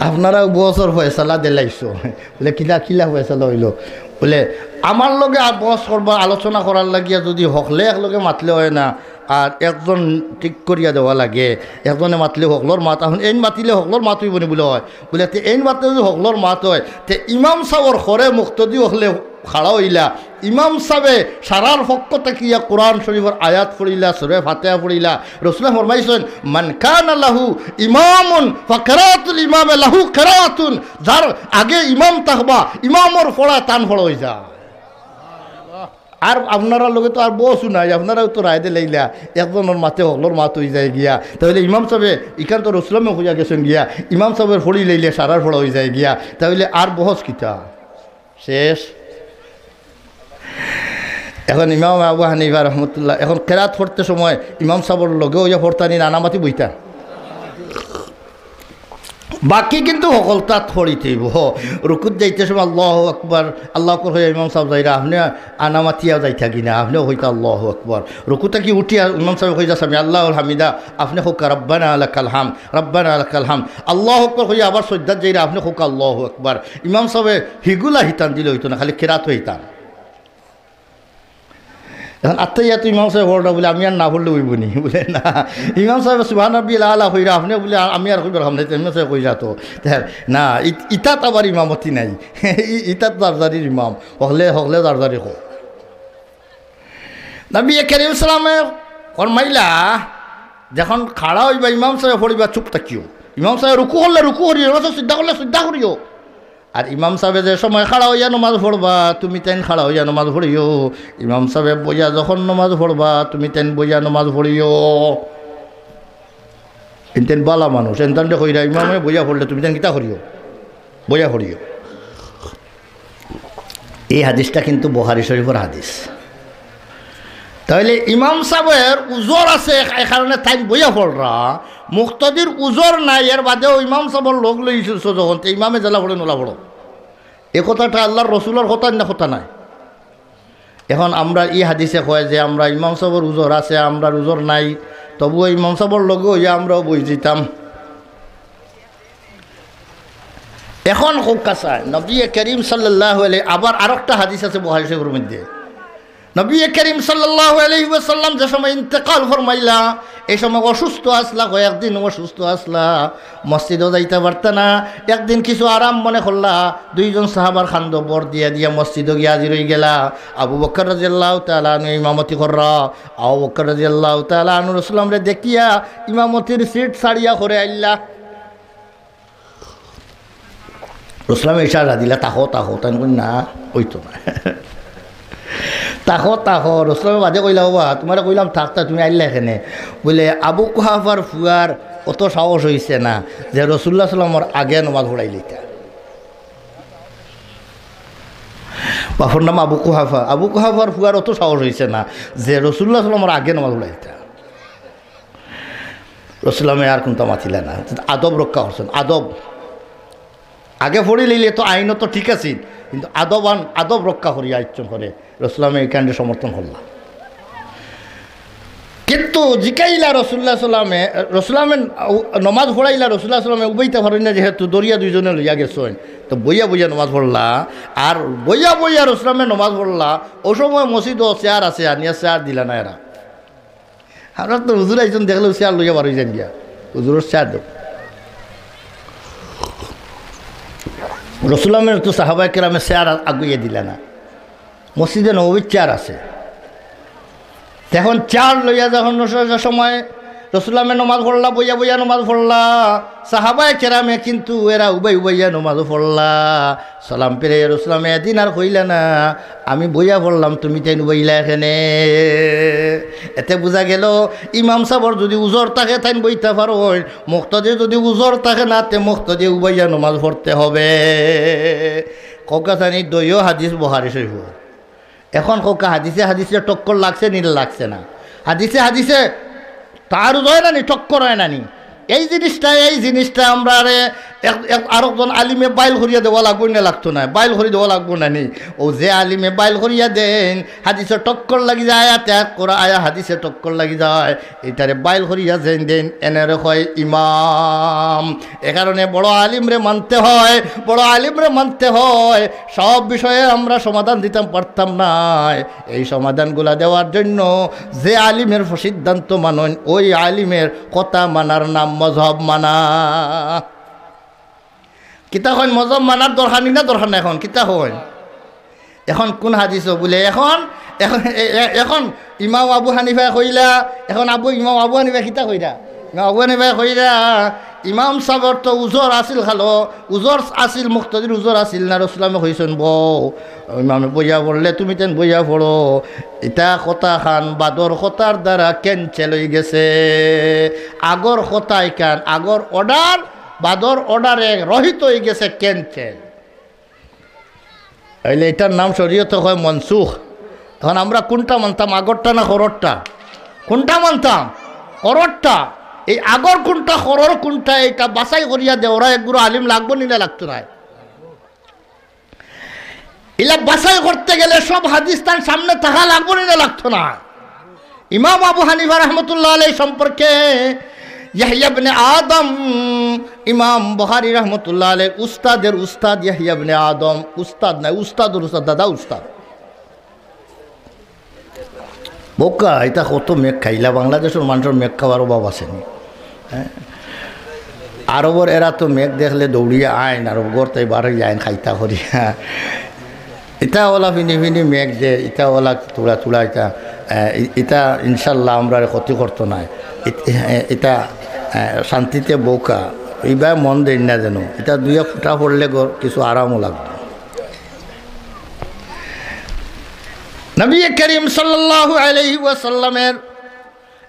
আপনারা বহসর ফয়সালা দিলাইছো।" বলে, "কিলা, কিলা ফয়সালা অইলো?" বলে, "আমার লগে আর বহস করবা, আলোচনা করার লাগিয়া যদি হকলে একলগে মাতলে অয় না, আর একজন ঠিক করিয়া দেওয়া লাগে, একজনে মাতলে হকলর মাত, এখন এইন মাতিলে হকলর মাত অইবো নি?" বলে, "অয়।" বলে, "তে এইন মাতলে যদি হকলর মাত অয়, তে ইমাম সাবর খরে মুক্তদি হকলে খাড়া অইলা, ইমাম সাবে সারার পক্ষ থাকিয়া কোরআন শরীফর আয়াত পড়িলা, সূরা ফাতিহা পড়িলা।" রাসূলুল্লাহ ফরমাইছইন, "মান কানা লাহু ইমামুন ফাকিরাতুল ইমামে লাহু কিরাতুন।" যার আগে ইমাম থাকবা, ইমামর পড়া তান পড়া অইযায়। আর আপনারার লগে তো আর বহসও নাই, আপনারাও তো রায় দিলাইলা, একজনর মাতে হকলর মাত অইযায় গিয়া। তাইলে ইমাম সাবে, ইখান তো রাসূলুল্লাহে কইয়া গেছইন গিয়া, ইমাম সাবর পড়িলাইলে সারার পড়া অইযায় গিয়া, তাইলে আর বহস কিতা? শেষ। এখন ইমাম আবু হানিফা রহমতুল্লাহ, এখন কেরাত পড়তে সময় ইমাম সাবর লগে অইয়া পড়তা নি, আনামাতি বইতা? বাকি কিন্তু হকলতাত পড়িতে অইবো। রুকুত যাইতে সময় আল্লাহু আকবার, আল্লাহু আকবার কইয়া ইমাম সাব যাইরা, আপনে আনামাতিয়া যাইতা কিনা, আপনেও কইতা আল্লাহু আকবার। রুকু থাকি উঠিয়া ইমাম সাবে কইতা সামি আল্লাহুল হামিদা, আপনে কউক্কা রব্বানা লাকাল হামদ, রব্বানা লাকাল হামদ। আল্লাহু আকবার কইয়া আবার সজদাত যাইরা, আপনে কউক্কা আল্লাহু আকবার। ইমাম সাবে হিগুলা হিতান দিলে অইতো না, খালি কেরাত অইতান। এখন আত্তাহিয়াতু ইমাম সাবে পড়রা বলে, "আমি আর না পড়লে অইবো নি?" বলে, "না।" ইমাম সাবে সুবহান রাব্বিয়াল আলা কইরা, আপনে বলে, "আমি আর কইবার কাম নাই, ইমাম সাবে কইরা তো।" তে না, ইত-, ইতাত আবার ইমামতি নাই। ই-, ইতাত জারজারির ইমাম। হকলে, হকলে জারজারি কও। নবী করিম সাল্লাল্লাহু আলাইহি ওয়াসাল্লামে ফরমাইলা, যখন খাড়া অইবা, ইমাম সাবে পড়িবা, চুপ থাকিও। ইমাম সাবে রুকু করলে রুকু করিও, নমাজ সিজদা করলে সিজদা করিও। আর ইমাম সাবে যে সময় খাড়া অইয়া নমাজ পড়বা, তুমি তাইন খাড়া অইয়া নমাজ পড়িও। ইমাম সাবে বইয়া যখন নমাজ পড়বা, তুমি তাইন বইয়া নমাজ পড়িও। ইনতাইন বালা মানুষ, এনতানরে কইরা, ইমামে বইয়া পড়লে তুমি তাইন কিতা করিও? বইয়া পড়িও। এই হাদিসটা কিন্তু বুখারী শরীফর হাদিস। তাইলে ইমাম সাবর উজর আছে, এ কারণে তাইন বইয়া পড়রা। মুক্তদির উজর নাই, এর বাদেও ইমাম সাবর লগ লইছো যখন, তে ইমামে যেলা পড়ইন অলা পড়ো। এ কথাটা আল্লাহর রসুলর কথা না, কথা নায়। এখন আমরা ই হাদিসে কয় যে আমরা ইমাম সাবর উজর আছে, আমরার উজর নাই, তবুও ইমাম সাবর লগে অইয়া আমরাও বই যিতাম। এখন কউক্কা চাই, নবী করিম সাল্লাল্লাহু আলাইহি, আবার আরোকটা হাদিস আছে বুখারী শরীফর মধ্যে, নবী করিম সাল্লাল্লাহু আলাইহি ওয়াসাল্লাম যে সময় ইন্তেকাল ফরমাইলা, এই সময় অসুস্থ আছলা, কয়েকদিন অসুস্থ আছলা, মসজিদো যাইতা পারতা না। একদিন কিছু আরাম মনে করলা, দুইজন সাহাবার কান্দো ভর দিয়া দিয়া মসজিদো গিয়া হাজির অইগেলা। আবু বকর রাদিয়াল্লাহু তাআলা আনহু ইমামতি কররা। আবু বকর রাদিয়াল্লাহু তাআলা আনহু রাসূলুল্লাহরে দেখিয়া ইমামতির সিট ছাড়িয়া ঘরো আইলা। রাসূলুল্লাহে ইশারা দিলা, "থাকো, থাকো।" তাইন কইন, "না, অইতো না।" "থাকো, থাকো।" রাসূলুল্লাহে বাদে কইলা, "ওবা, তুমারে কইলাম থাকতা, তুমি আইলা কেনে?" বলে, "আবু কুহাফার ফুয়ার অত সাহস অইছে না যে রাসূলুল্লাহ সাল্লামর আগে নমাজ পড়াইলিতা।" বাপর নাম আবু কুহাফা। আবু কুহাফার ফুয়ার অত সাহস অইছে না যে রাসূলুল্লাহ সাল্লামর আগে নমাজ পড়াইলিতা। রাসূলুল্লাহে আর কুন্তা মাতিলা না, আদব রক্ষা করছইন। আদব আগে পড়িলাইলে তো আইন তো ঠিক আছিল, কিন্তু আদব আন-, আদব রক্ষা করিয়া আইচ্ছন করে রাসূলুল্লাহে ইখানরে সমর্থন করলা। কিন্তু জিকাইলা রাসূলুল্লাহ সাল্লামে, রাসূলুল্লাহে নমাজ পড়াইলা, রাসূলুল্লাহ সাল্লামে উবাইতা পারইন না যেহেতু, ধরিয়া দুইজনে লইয়া গেছইন, তো বইয়া বইয়া নমাজ পড়লা। আর বইয়া বইয়া রাসূলুল্লাহে নমাজ পড়লা। অউ সময় মসজিদো চেয়ার আছে, আনিয়া চেয়ার দিলা না এরা। আমরা তো হুজুর আইছইন দেখলে চেয়ার লইয়া বার অইযাইন গিয়া, হুজুরর চেয়ার দেও। রাসূলুল্লাহে তো সাহাবায়ে কেরামে চেয়ার আগুইয়া দিলা না, মসজিদে নববীর চেয়ার আছে। এখন চেয়ার লইয়া যখন রসুল সময় রসুলামে নমাজ পড়লা, বইয়া বইয়া নমাজ পড়লা। সাহাবায়ে কেরামে কিন্তু এরা উবাই উবাইয়া নমাজ পড়লা। সালাম ফিরাইয়া রসুলামে এদিন আর কইলা না, "আমি বইয়া পড়লাম, তুমি তাইন উবাইলা কেনে?" এতে বুঝা গেল, ইমাম সাবর যুদি উজর থাকে, তাইন বইতা পারইন। মুক্তাদির যুদি উজর থাকে না, তে মুক্তাদি উবাইয়া নমাজ পড়তে হবে। কউক্কা চাইন, দুইও হাদিস বুখারি শরীফ। এখন কউক্কা হাদিসে হাদিসে টক্কর লাগছে নি লাগছে না? হাদিসে হাদিসে তারুজ অয় না নি, টক্কর অয় না নি? এই জিনিসটা, এই জিনিসটা আমরারে এক, এক, আরকজন আলিমে বাইল করিয়া দেওয়া লাগবো না লাগতো না? বাইল করি দেওয়া লাগবো না নি? অউ যে আলিমে বাইল করিয়া দেইন, হাদিসে টক্কর লাগি যায়, আয়াতে এক করা আয়া হাদিসে টক্কর লাগি যায়, ইটারে বাইল করিয়া যেইন দেইন, এনরে কয় ইমাম। এ কারণে বড় আলিমরে মানতে হয়, বড় আলিমরে মানতে হয়। সব বিষয়ে আমরা সমাধান দিতাম পারতাম নায়। এই সমাধানগুলা দেওয়ার জন্য যে আলিমের সিদ্ধান্ত মানইন, ওই আলিমের কথা মানার নাম মজহব মানা। কিতা কইন, মজহব মানার দরকার নি না দরকার না? এখন কিতা কইন? এখন কোন হাদিসও বুলে? এখন, এখন, এ-, এ-, এখন ইমাম আবু হানিফায় কইলা, এখন আবু, ইমাম আবু হানিফায় কিতা কইরা? ইমাম আবু হানিফায় কইরা, ইমাম সাবর তো উজর আছিল খালো, উজর আছিল, মুক্তাদির উজর আছিল না, রসুলামে কইছইন, "বও, ইমামে বইয়া পড়লে তুমি তাইন বইয়া পড়ো।" ইটা কথা খান বাদর কথার দ্বারা cancel অই গেছে। আগর কথা ইখান, আগর order, বাদর order এ রহিত অই গেছে, cancel। অইলে ইটার নাম শরীয়তে কয় মনসুখ। এখন আমরা কোনটা মানতাম, আগরটা না খররটা? কোনটা মানতাম? খররটা। এই আগর কোনটা, খরর কোনটা, ইটা বাছাই করিয়া দেওরা একগুলো আলিম লাগবো নি না লাগতো নায়? ইলা বাছাই করতে গেলে সব হাদিস তান সামনে থাকা লাগবো নি না লাগতো নায়? ইমাম আবু হানিফা রহমতুল্লাহ আলাইহি সম্পর্কে ইয়াহইয়া ইবনে আদম, ইমাম বুখারী রহমতুল্লাহ আলাইহির উস্তাদের উস্তাদ ইয়াহইয়া ইবনে আদম, উস্তাদ নায়, উস্তাদর উস্তাদ, দাদা উস্তাদ। বোকা, ইতা কত মেঘ খাইলা, বাংলাদেশর মানষর মেঘ খাওয়ার অভাব আছে নি? হ্যাঁ? আরবর এরা তো মেঘ দেখলে দৌড়িয়া আইন, আর ঘর তাই বার অইয়া আইন খাইতা করিয়া। ইতা ওলা ফিনি ফিনি মেঘ দে, ইতা ওলা তুলা তুলা, ইতা, আহ, ই-, ইতা ইনশাল্লাহ আমরারে ক্ষতি করতো নায়। ইত-, এ-, ইতা, আহ, শান্তিতে বউক্কা, ইবায় মন দেইন না যেন। ইতা দুইয়া ফুটা পড়লে গর কিছু আরামও লাগবো। নবী করিম সাল্লাল্লাহু আলাইহি ওয়াসাল্লামের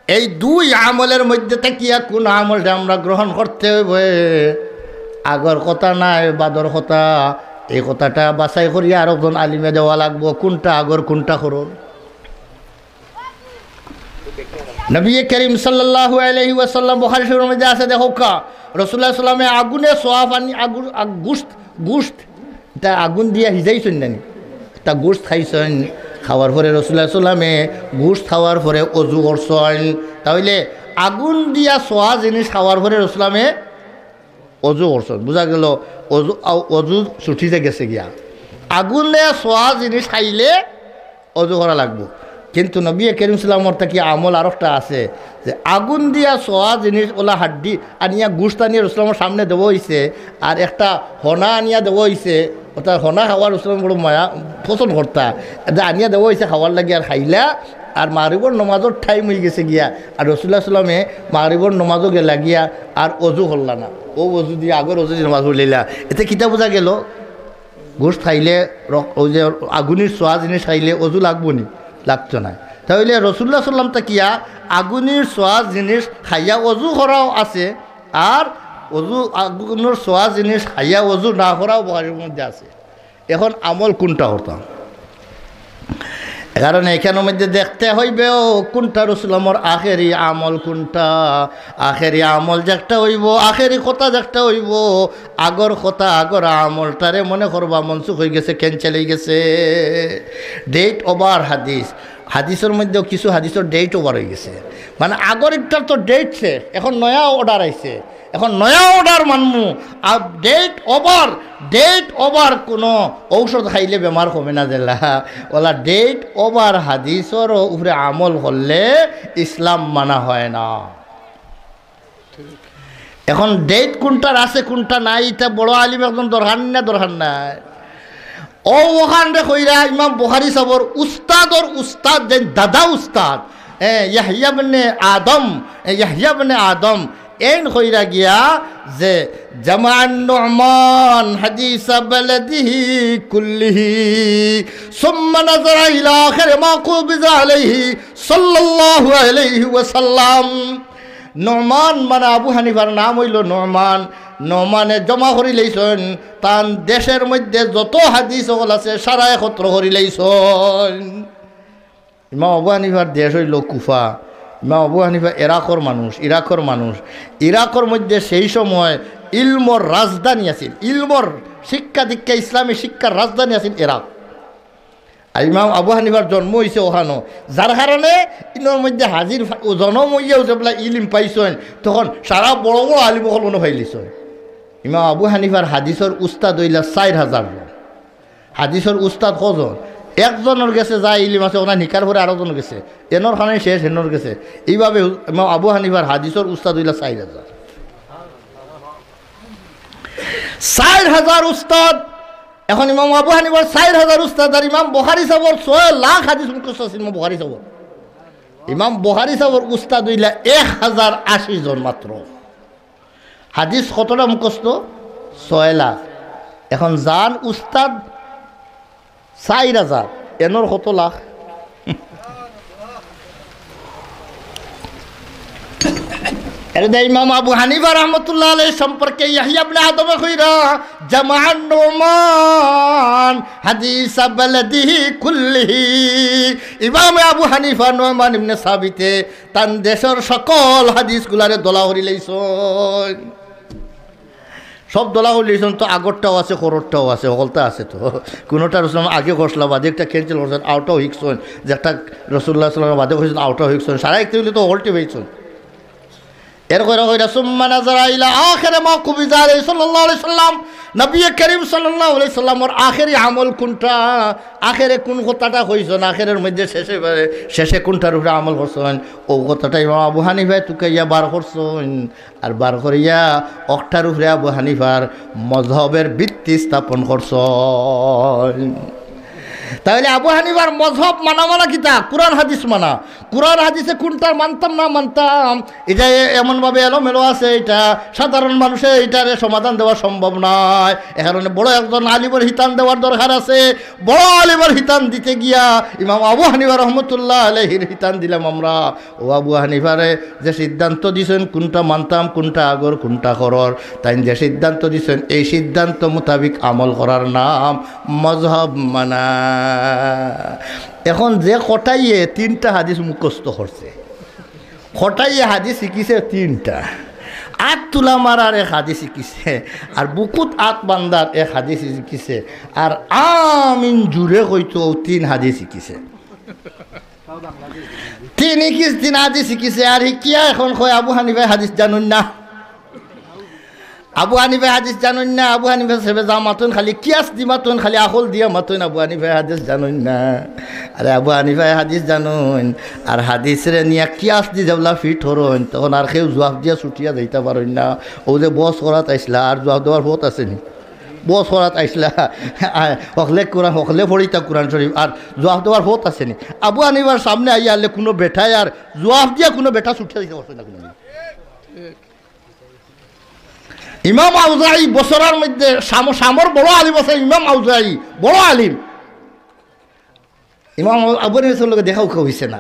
এই দুই আমলের মধ্যে থাকিয়া কোন আমলটা আমরা গ্রহণ করতে হইবে? আগর কথা নায়, বাদর কথা, এই কথাটা বাছাই করিয়া আরকজন আলিমে দেওয়া লাগবো, কোনটা আগর, কোনটা খরর। নবী করিম সাল্লাল্লাহু আলাইহি ওয়াসাল্লাম, বুখারী শরীফের মধ্যে আছে, দেখউক্কা, রাসূলুল্লাহ সাল্লামে আগুনে ছোয়া পানি, আগুন, আগ-, গুস্ত, গুস্ত, ইটা আগুন দিয়া হিজাইছইন না নি? ইটা গুস্ত খাইছইন, খাওয়ার পরে রাসূলুল্লাহ সাল্লামে গুস্ত খাওয়ার পরে অজু করছইন। তা অইলে আগুন দিয়া ছোয়া জিনিস খাওয়ার পরে রাসূলুল্লামে অজু করছইন, বুঝা গেল অজু, আ-, অজু ছুটি যে গেছে গিয়া। আগুনে ছোয়া জিনিস খাইলে অজু করা লাগবো। কিন্তু নবী করিম সাল্লামর থাকি আমল আরোকটা আছে, যে আগুন দিয়া ছোয়া জিনিস ওলা হাড্ডি আনিয়া, গুস্ত আনিয়া রাসূলুল্লাহর সামনে দেওয়া অইছে, আর একটা হনা আনিয়া দেওয়া অইছে, অর্থাৎ হনা খাওয়া রাসূলুল্লাহ বড় মায়া পছন্দ করতা, যে আনিয়া দেওয়া অইছে খাওয়ার লাগি, আর খাইলা, আর মাগরিবর নমাজর time অই গেছে গিয়া, আর রাসূলুল্লাহ সাল্লামে মাগরিবর নমাজও গেলা গিয়া, আর অজু করলা না, অউ অজু দিয়া, আগর অজু দিয়া নমাজ পড়লিলা, এতে কিতা বুঝা গেল? গুস্ত খাইলে, রক-, অউ যে আগুনির ছোয়া জিনিস খাইলে অজু লাগবো নি? লাগতো নায়। তা অইলে রাসূলুল্লাহ সাল্লাম থাকিয়া আগুনির ছোয়া জিনিস খাইয়া অজু করাও আছে, আর অজু, আগুনির ছোয়া জিনিস খাইয়া অজু না করাও বুখারীর মধ্যে আছে। এখন আমল কোনটা করতাম? কারণ এখানর মধ্যে দেখতে হইবে ও কোনটা রাসূলুল্লাহর আখেরি আমল কোনটা, আখেরি আমল যেটা হইবো, আখেরি কথা যেটা হইবো, আগর কথা, আগর আমলটারে মনে করবা মনসুখ অই গেছে, cancel অই গেছে। Date over হাদিস, হাদিসর মধ্যেও কিছু হাদিসর date over অই গেছে, মানে আগর একটার তো date শেষ, এখন নয়া order আইছে, এখন নয়া order মানমু। আর date over, date over কোনো ঔষধ খাইলে বেমার কমে না যেলা, ওলা date over হাদিসর উপরে আমল করলে ইসলাম মানা হয় না। এখন date কোনটার আছে, কোনটা নাই, ইটা বড় আলিম একজন দরকার না, দরকার নাই। ও ওখানরে কইরা ইমাম বুখারী সাবর উস্তাদর উস্তাদ, যে দাদা উস্তাদ, এ, ইয়াহইয়া ইবনে আদম, এ, ইয়াহইয়া ইবনে আদম, এইন কইরা গিয়া যে, "জামাআন নুমান হাদিসা বালাদিহি কুল্লিহি, সুম্মা নাজারা ইলা আখিরি মা কুবিজা আলাইহি সাল্লাল্লাহু আলাইহি ওয়াসাল্লাম।" নুমান মানে আবু হানিফার নাম অইলো নুমান। নুমানে জমা করি লইছইন, তান দেশর মধ্যে যত হাদিস অকল আছে, সারা একত্র করি লইছইন। ইমাম আবু হানিফার দেশ অইলো কুফা। ইমাম আবু হানিফা ইরাকর মানুষ, ইরাকর মানুষ। ইরাকর মধ্যে সেই সময় ইলমর রাজধানী আছিল, ইলমর শিক্ষা দীক্ষা, ইসলামী শিক্ষার রাজধানী আছিল ইরাক। আর ইমাম আবু হানিফার জন্ম অইছে অখানো, যার কারণে ইনর মধ্যে হাজির ফা-, ও জন্ম অইয়া অইছে বলে ইলিম পাইছইন, তখন সারা বড় বড় আলিম অকল অনো পাইলিছইন। ইমাম আবু হানিফার হাদিসর উস্তাদ অইলা চাইর হাজার জন। হাদিসর উস্তাদ কজন? একজনর গেছে যা ইলিম আছে, অখান হিকার পরে আরোজনর গেছে, এনর খানে শেষ, হেনর গেছে। এইভাবে ইমাম আবু হানিফার হাদিসর উস্তাদ অইলা চাইর হাজার। চাইর হাজার উস্তাদ। এখন ইমাম আবু হানিফার চাইর হাজার উস্তাদ, আর ইমাম বুখারী সাবর ছয় লাখ হাদিস মুখস্থ আছে ইমাম বুখারী সাবর। ইমাম বুখারী সাবর উস্তাদ অইলা এক হাজার আশি জন মাত্র। হাদিস কতটা মুখস্থ? ছয় লাখ। এখন যান উস্তাদ চাইর হাজার, এনর কত লাখ? এরে দে ইমাম আবু হানিফা রহমতুল্লাহ আলাইহি সম্পর্কে ইয়াহইয়া ইবনে আদমে কইরা, "জামাআন নুমান হাদিসা বালাদিহি কুল্লিহি।" ইমাম আবু হানিফা নুমান ইবনে সাবিতে তান দেশর সকল হাদিসগুলারে দলা করি লইছইন। সব দলা করি লইছইন তো, আগরটাও আছে, খররটাও আছে, হকলতা আছে তো। কোনোটা রসুল আগে ঘষলা, বাদে একটা cancel করছইন, আওটাও হিকছইন, যে একটা রসুল্লাহ সাল্লাল্লাহু আলাইহি ওয়াসাল্লাম বাদে কইছইন, আওটাও হিকছইন, সারা একটু হইলে তো হকলটি পাইছইন। এর কইরা কইরা সুম্মা নাজারা ইলা আখিরি মা কুবিজা আলাইহি সাল্লাল্লাহু আলাইহি সাল্লাম, নবী করিম সাল্লাল্লাহু আলাইহি সাল্লামর আখেরি আমল কোনটা, আখেরে কোন কথাটা কইছইন, আখেরের মধ্যে শেষে, শেষে কোনটার উপরে আমল করছইন, ও কথাটা ইমাম আবু হানিফায় তুকাইয়া বার করছইন। আর বার করিয়া অকটার উপরে আবু হানিফার মজহবের ভিত্তি স্থাপন করছইন। তাইলে আবু হানিফার মজহব মানা মানা কিতা? কুরআন হাদিস মানা। কুরআন হাদিসে কোনটা মানতাম না মানতাম, এটা এ-, এমনভাবে এলোমেলো আছে, এটা সাধারণ মানুষে এটারে সমাধান দেওয়া সম্ভব নয়। এ কারণে বড় একজন আলিমর হিতান দেওয়ার দরকার আছে। বড় আলিমর হিতান দিতে গিয়া ইমাম আবু হানিফা রহমতুল্লাহ আলাইহির হিতান দিলাম আমরা। ও আবু হানিফারে যে সিদ্ধান্ত দিছইন, কোনটা মানতাম, কোনটা আগর, কোনটা খরর, তাইন যে সিদ্ধান্ত দিছইন, এই সিদ্ধান্ত মোতাবিক আমল করার নাম মজহব মানা। এখন যে কটাইয়ে তিনটা হাদিস মুখস্থ করছে, কটাইয়ে হাদিস শিখিছে তিনটা, আত তুলা মারার এক হাদিস শিখিছে, আর বুকুত আত বান্ধার এক হাদিস শিখিছে, আর আমিন জুরে কইতো তিন হাদিস শিখিছে। তিন ইকিস তিন হাদিস শিখিছে, আর হিকিয়া এখন কয় আবু হানিফায় হাদিস জানইন না। আবু হানিফায় হাদিস জানইন না, আবু হানিফা সাবে যা মাতইন খালি কিয়াস দি মাতইন, খালি আকল দিয়া মাতইন, আবু হানিফায় হাদিস জানইন না। আরে আবু হানিফায় হাদিস জানইন, আর হাদিসরে নিয়া কিয়াস দি যেবলা ফিট হরইন, তখন আর কেউ জুয়াফ দিয়া ছুটিয়া যাইতা পারইন না। ও যে বস করাত আইছলা, আর জুয়াফ দেওয়ার পথ আছে নি? বস করাত আইছলা, আ, হকলে কুরআন, হকলে পড়িতা কুরআন শরীফ, আর জুয়াফ দেওয়ার পথ আছে নি? আবু হানিফার সামনে আইয়া হারলে কুনু বেটায় আর জুয়াফ দিয়া কুনু বেটা ছুটিয়া যাইতা পারছইন না কুনু। ইমাম আউজাই বসরার মধ্যে শাম-, শামর বড় আলিম আছে, ইমাম আউজাই বড় আলিম। ইমাম আবু হানিফার লগে দেখা উখা অইছে না।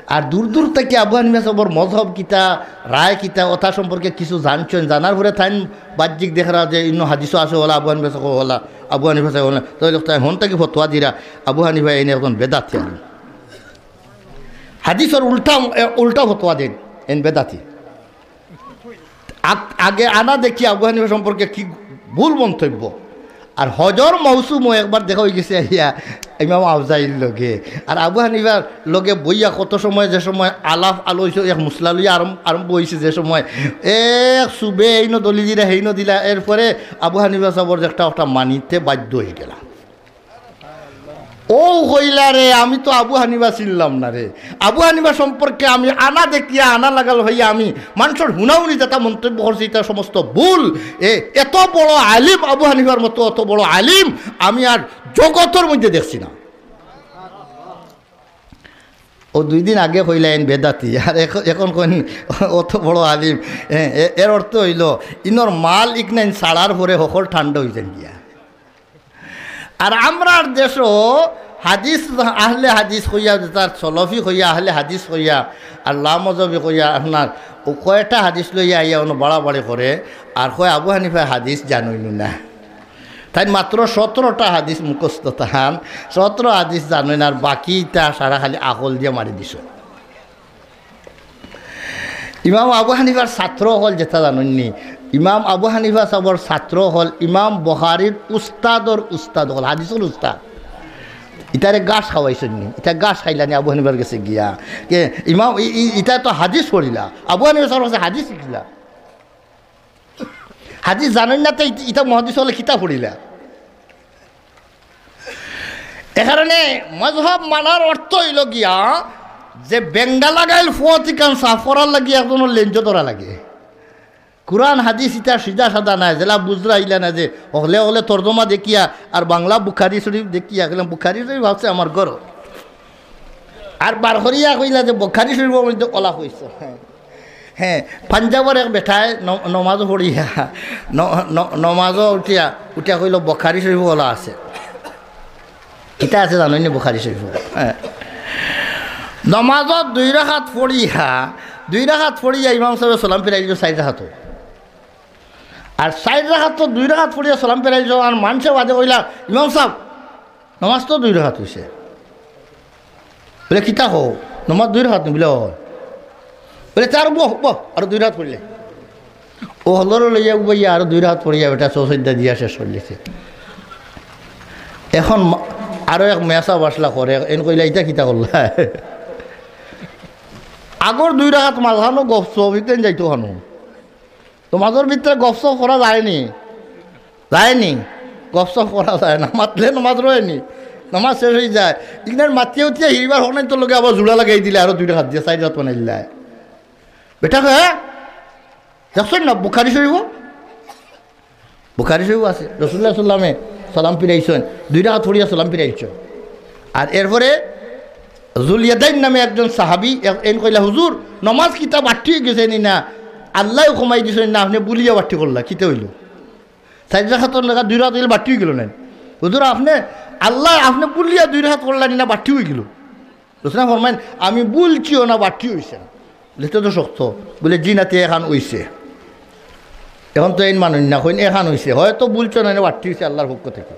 আর দূর দূর থাকি আবু হানিফা সাবর মজহব কিতা, রায় কিতা, ওটা সম্পর্কে কিছু জানছইন। জানার পরে তাইন বাহ্যিক দেখরা যে ইনো হাদিসও আছে, ওলা আবু হানিফা সাব ওলা, আবু হানিফা সাব ওলা। তাইলে তাইন হন থাকি ফতোয়া দিরা, আবু হানিফা এইন একজন বেদাতি আলিম। হাদিসর উল্টা, এ, উল্টা ফতোয়া দেইন, এইন বেদাতি। আত-, আগে আনা দেখি আবু হানিফা সম্পর্কে কি ভুল মন্তব্য। আর হজর মৌসুমও একবার দেখা অইগেছে আইয়া ইমাম আউজাইর লগে। আর আবু হানিফার লগে বইয়া কত সময়, যে সময় আলাপ আলোচনা এক মুসলা লইয়া আরম-, আরম্ভ অইছে, যে সময় এক সুবে এইনো দলি দিলা, হেইনো দিলা, এরপরে আবু হানিফা সাবর যে একটা, একটা মানিতে বাধ্য অইগেলা। ও কইলা রে, আমি তো আবু হানিফা চিনলাম না রে। আবু হানিফা সম্পর্কে আমি আনা দেখিয়া আনা লাগাল হইয়া আমি মানষর হুনাহুনি যেটা মন্তব্য করছি, এটা সমস্ত ভুল। এ, এত বড় আলিম, আবু হানিফার মতো অত বড় আলিম আমি আর জগতর মধ্যে দেখছি না। ও দুই দিন আগে কইলা ইন বেদাতি, আর এখ-, এখন কইন অত বড় আলিম। এ, এ, এর অর্থ অইলো, ইনর মাল ইকনাইন ছাড়ার পরে হকল ঠান্ডা অইযাইন গিয়া। আর আমরার দেশো হাদিস, আহলে হাদিস কইয়া, যেতার সলফি কইয়া, আহলে হাদিস কইয়া, আর লামজহবি কইয়া, আপনার ও কয়টা হাদিস লইয়া আইয়া অনো বাড়াবাড়ি করে, আর কয় আবু হানিফায় হাদিস জানইন না। তাইন মাত্র সতেরোটা হাদিস মুখস্থ তান, সতেরো হাদিস জানইন, আর বাকি ইতা সারা খালি আকল দিয়া মারি দিছইন। ইমাম আবু হানিফার ছাত্র অকল যেতা জানইননি, ইমাম আবু হানিফা সাবর ছাত্র অকল ইমাম বুখারীর উস্তাদর উস্তাদ অকল, হাদিসর উস্তাদ। ইতারে ঘাস খাওয়াইছইননি, ইতা ঘাস খাইলানি আবু হানিফার গেছে গিয়া। কে ইমাম ই-, ই-, ইতা তো হাদিস পড়িলা, আবু হানিফা সাবর গেছে হাদিস শিখলা। হাদিস জানইন না তে ইত-, ইতা মুহাদ্দিস অকলে কিতা পড়িলা? এ কারণে মজহব মানার অর্থ অইলো গিয়া যে বেঙ্গা লাগাইল ফুয়াতি কান সাফ করার লাগি একজনর লেঞ্জ ধরা লাগে। কুরআন হাদিস ইতা সিধা সাদা নায়, যেলা বুঝরা ইলা না যে অকলে অকলে তর্জমা দেখিয়া আর বাংলা বুখারী শরীফ দেখিয়া কইলাম, "বুখারী শরীফ আছে আমার ঘরো।" আর বার করিয়া কইলা যে, "বুখারী শরীফর মধ্যে অলা কইছে।" হ্যাঁ, পাঞ্জাবর এক বেটায় ন-, নমাজ পড়িয়া, ন-, ন-, নমাজো উঠিয়া, উঠিয়া কইলো, "বুখারী শরীফো অলা আছে।" কিতা আছে জানইননি বুখারী শরীফো? হ্যাঁ। নমাজো দুই রাকাত পড়িয়া, দুই রাকাত পড়িয়া ইমাম সাবে সালাম ফিরাইলো চাইর রাকাতো। আর চাইর রাকাতো দুই রাকাত পড়িয়া সালাম ফিরাইলো, আর মানষে বাদে কইলা, "ইমাম সাব, নমাজ তো দুই রাকাত অইছে।" বুলে, "কিতা কও? নমাজ দুই রাকাত নি?" বুলে, "অয়।" বুলে, "তে আরো বহ, বহ, আরো দুই রাকাত পড়িলে।" অউ হকলরে লইয়া উবাইয়া আরো দুই রাকাত পড়িয়া বেটা সজদা দিয়া শেষ করিলিছে। এখন মা-, আরো এক মেসাব আছলা করে, এন কইলা, "ইতা কিতা করলা?" আগর দুই রাকাত মাঝখানো গফসফ, ইতেন যাইতো কানো। নমাজর ভিতরে গফসফ করা যায়নি? যায়নি? গফসফ করা যায় না, মাতলে নমাজ রয়নি, নমাজ শেষ অইযায়। ইগনার মাতিয়া উতিয়া হিরিবার হকনাইন্তর লগে আবার জুড়া লাগাই দিলে, আরো দুই রাকাত দিয়া চাইর রাকাত বানাইলায়। বেটা কয়, "হ্যাঁ? দেখছইন না বুখারী শরীফো? বুখারী শরীফো আছে, রাসুলুল্লাহ সাল্লামে সালাম ফিরাইছইন, দুই রাকাত পড়িয়া সালাম ফিরাইছইন।" আর এরপরে জুলইয়াদাইন নামে একজন সাহাবি এ-, এন কইলা, "হুজুর, নমাজ কিতা বাট্টি অইগেছে নি না? আল্লায় কমাই দিছইন না, আপনে বুলিয়া বাট্টি করলা, কিতা অইলো?" চাইর রাকাতর জাগাত দুই রাকাত অইলে বাট্টি অইগেলো নায়। "হুজুর, আপনে, আল্লায় আপনে বুলিয়া দুই রাকাত করলা নি না, বাট্টি অইগেলো?" রাসুলুল্লায় ফরমাইন, "আমি বুলছিও না, বাট্টি অইছে না।" বুলে, "ইতা তো শক্ত।" বুলে, "জি না, তে এখান অইছে।" এখন তো এইন মানইন না, কইন, "এখান অইছে, হয়তো বুলছো না, না বাট্টি অইছে আল্লার পক্ষ থাকি।"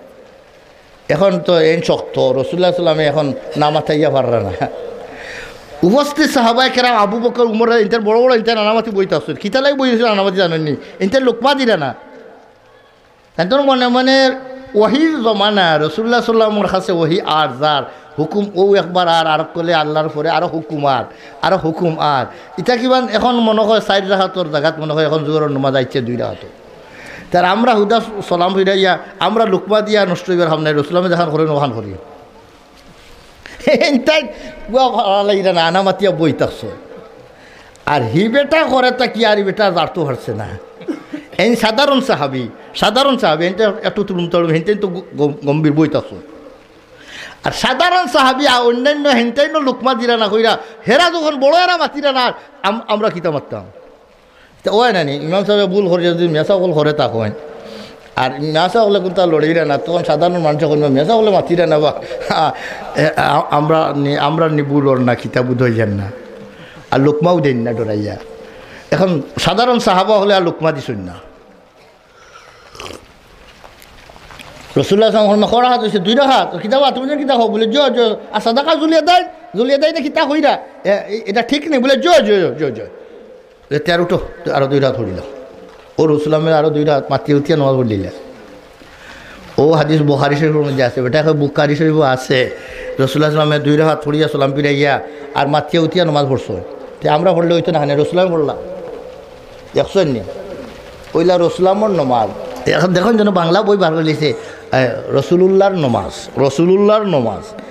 এখন তো এইন শক্ত, রাসুলুল্লাহ সাল্লামে এখন না মাতাইয়া পাররা না। উপস্থিত সাহাবায়ে কেরাম, আবু বকর, উমর, ইনতার বড় বড় ইনতার নানামাতি বই থাকছইন। কিতার লাগি বই থাকছইন নানামাতি জানইননি? ইনতার লোকমা দিরা না। তাইন্তর মনে মনে ওহির জমানা, রাসুলুল্লাহ সাল্লামর কাছে ওহি আর যার, হুকুম অউ একবার আর, আর কলে আল্লার পরে আরো হুকুম আর, আরো হুকুম আর। ইতা কিমান এখন মনে কয় চাইর রাকাতর জাগাত মনে কয় এখন জোহরর নমাজ আইছে দুই রাকাত। তার আমরা হুদা সালাম ফিরাইয়া, আমরা লোকমা দিয়া নষ্ট অইবার কাম নাই, রাসুলুল্লায় যেখান করইন অখান করি। ইনতাই বুয়া ভালা লাগিরা না, আনা মাতিয়া বই থাকছইন। আর হি বেটা করে তা কি, আর ই বেটা জারতো পারছে না। এইন সাধারণ সাহাবি, সাধারণ সাহাবি, এইনতা একটু তুলুম তলুম, হিনতাইন তো গ-, গ-, গম্ভীর বই থাকছইন। আর সাধারণ সাহাবি, আর অন্যান্য হিনতাইনও লোকমা দিরা না কইরা, হেরা যখন বড় এরা মাতিরা না, আম-, আমরা কিতা মাততাম? তে অয় না নি, ইমাম সাবে ভুল করিয়া যুদি মেসাব অকল করে থাকইন, আর মেসাব অকলে কুনতা লড়িরা না, তখন সাধারণ মানষে কইবা, "মেসাব অকলে মাতিরা না বা, আ, এ, আ, আমরা নি, আমরা নি ভুল অর না, কিতা বুঝ অইযার না।" আর লোকমাও দেইন না ডরাইয়া। এখন সাধারণ সাহাবা অকলে আর লোকমা দিছইন না। রাসুলুল্লাহ সাল্লাল্লাহু আলাইহি ওয়াসাল্লাম, "কয় রাকাত অইছে?" "দুই রাকাত।" "কিতা বা তুমি যেন কিতা কও?" বুলে, "জ, জ, আচ্ছা, দেখা জুলিয়া দেয়, জুলিয়া দেয় না কিতা কইরা? এ, এ, ইটা ঠিক নি?" বুলে, "জ, জ, জ, জ।" বুলে, "তে আর উঠো, তে আরো দুই রাকাত পড়িলাও।" ও রাসুলুল্লাহ আরো দুই রাকাত মাতিয়া উতিয়া নমাজ পড়িলা। ও হাদিস বুখারী শরীফর মধ্যে আছে, বেটা কয় বুখারী শরীফো আছে। রাসুলুল্লাহ সাল্লামে দুই রাকাত পড়িয়া সালাম ফিরাইয়া আর মাতিয়া উতিয়া নমাজ পড়ছইন। তে আমরা পড়লে অইতো না, কেনে রাসুলুল্লাহ পড়লা। দেখছইন নি? অইলা রাসুলুল্লাহর নমাজ। এখন দেখইন যেন বাংলা বই বার করিলিছে, এ, রাসুলুল্লাহর নমাজ, রাসুলুল্লাহর নমাজ।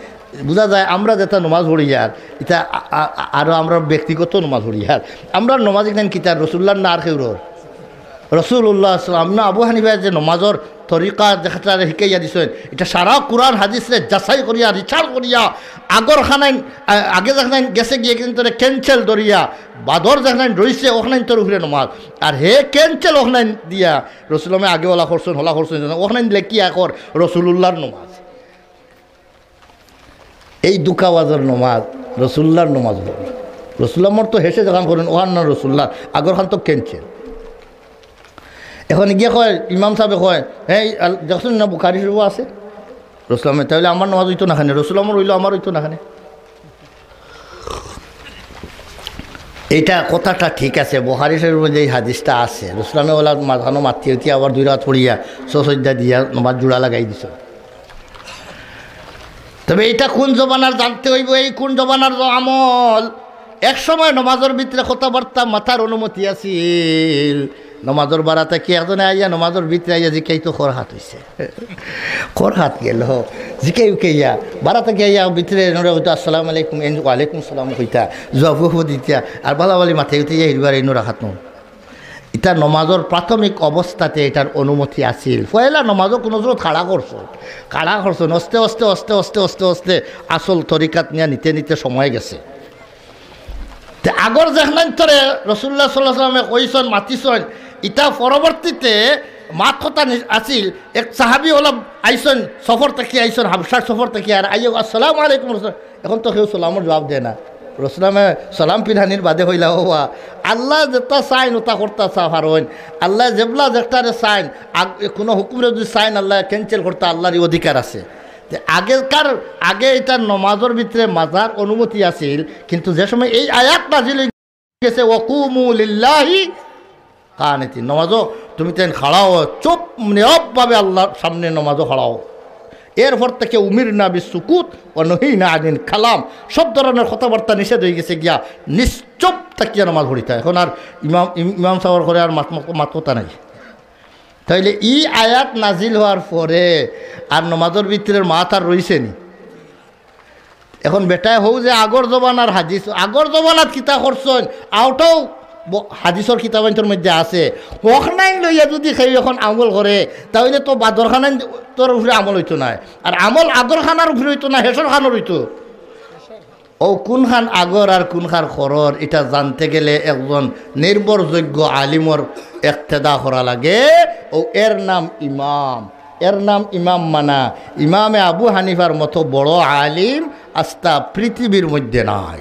বুঝা যায় আমরা যেতা নমাজ পড়িয়ার, ইতা আ-, আ-, আ-, আরো আমরা ব্যক্তিগত নমাজ পড়িয়ার। আমরার নমাজ ইখান কিতার, রাসুলুল্লাহর না আর কেউরর? রসুলুল্লাহ সাল্লাম না আবু হানিফায় যে নমাজর তরিকা যেটারে হিকাইয়া দিছইন, ইটা সারা কুরআন হাদিসরে যাচাই করিয়া, রিসার্চ করিয়া, আগর খানাইন, আ-, আগে যেখানাইন গেছে গিয়া কিন্তু ক্যান্সেল ধরিয়া, বাদর যেখানাইন রইছে ওখানাইন তোর উপরে নমাজ। আর হে ক্যান্সেল ওখানাইন দিয়া, রসুলামে আগে ওলা করছইন, হলা করছইন, ওখানাইন লেখিয়া কর রসুলুল্লাহর নমাজ। এই দুকাওয়াজর নমাজ, রসুল্লাহর নমাজ বলে। রসুল্লাহ মর তো হেসে যখন করেন, ওহান না রসুল্লাহ, আগর খান তো ক্যান্সেল। এখন গিয়ে কয়, ইমাম সাহেবে কয়, "এই আল-, দেখছইন না বুখারি শরীফ আছে?" রসুলামে, "তাহলে আমার নমাজ হইতো না খানে, রসুলামর হইলো আমার হইতো না খানে।" এটা কথাটা ঠিক আছে, বুখারি শরীফের মধ্যে এই হাদিসটা আছে। রসুলামে ওলা মাঝখানো মাতি উঠি আবার দুই রাত পড়িয়া, সসজ্জা দিয়া নমাজ জোড়া লাগাই দিছ। তবে এটা কোন জমানার জানতে হইব, এই কোন জমানার জ-, আমল। এক সময় নমাজর ভিতরে কথাবার্তা মাতার অনুমতি আছিল, নমাজর বারা থাকি একজনে আইয়া নমাজর ভিতরে আইয়া জিকাইতো খর হাত হইছে। খর হাত গেল, জিকাই উকাইয়া, বারা থাকি আইয়া ভিতরে এনরে হইতো, "আসসালামু আলাইকুম", এন ওয়ালাইকুম সালাম কইতা, জবাব দিতা, আর বালা বালি মাথায় উঠে যায়, হিরবার এনর হাত নয়। ইটা নমাজর প্রাথমিক অবস্থাতে ইটার অনুমতি আছিল। পয়লা নমাজও কোনো জরুরত খাড়া করছো, খাড়া করছো, আস্তে আস্তে আস্তে আস্তে আস্তে আস্তে আসল তরিকাত নিয়া নিতে নিতে সময় গেছে। তে আগর যেখান তোরে রসুল্লাহ সাল্লাল্লাহু আলাইহি ওয়াসাল্লামে কইছইন, মাতিছইন, ইটা পরবর্তীতে মাত কথা নি-, আছিল। এক সাহাবী ওলা আইছইন, সফর থাকি আইছইন, হাবশার সফর থাকি, আর আইয়া, "আসসালামু আলাইকুম রসুল।" এখন তো কেউ সালামর জবাব দেয় না। রসুলামে সালাম ফিরানির বাদে কইলা, "ও বা, আল্লাহ যেটা চাইন ওটা করতা চা পারইন। আল্লাহ যেবলা যেটারে চাইন, আগ-, কোনো হুকুমরে যদি চাইন আল্লাহ ক্যান্সেল করতা আল্লাহর অধিকার আছে।" তে আগেকার, আগে এটা নমাজর ভিতরে মাতার অনুমতি আছিল, কিন্তু যে সময় এই আয়াত নাজিল হয়ে গেছে, "ওয়াকুমু লিল্লাহি কানিতিন", নমাজও তুমি তেন খাড়াও, চুপ নীরবভাবে আল্লাহর সামনে নমাজও খাড়াও। এরপর থেকে উমিরনা বিস সুকুত ওয়া নুহিনা আনিল কালাম, সব ধরনের কথাবার্তা নিষেধ হয়ে গেছে গিয়া, নিশ্চুপ থাকিয়া নমাজ পড়িতা। এখন আর ইমাম, ইম-, ইমাম সাহেবর করে আর মাত, মাত, মাত কথা নাই। তাইলে ই আয়াত নাজিল হওয়ার পরে আর নমাজর ভিতরে মাত আর রইছে নি? এখন বেটায় হউ যে আগর জমানার হাদিস, আগর জমানাত কিতা করছইন, আউটাও ব-, হাদিসর কিতাবান্তর মধ্যে আছে। হকনাইন লইয়া যদি কেউ এখন আমল করে, তাহলে তো বাদর খানাইন তোর উপরে আমল হইতো না। আর আমল আগর খানার উপরে হইতো না, হেসর খানোর হইতো। ও কোন খান আগর আর কোন খান খরর, এটা জানতে গেলে একজন নির্ভরযোগ্য আলিমর একতেদা করা লাগে। ও এর নাম ইমাম, এর নাম ইমাম মানা। ইমামে আবু হানিফার মতো বড় আলিম আস্তা পৃথিবীর মধ্যে নাই।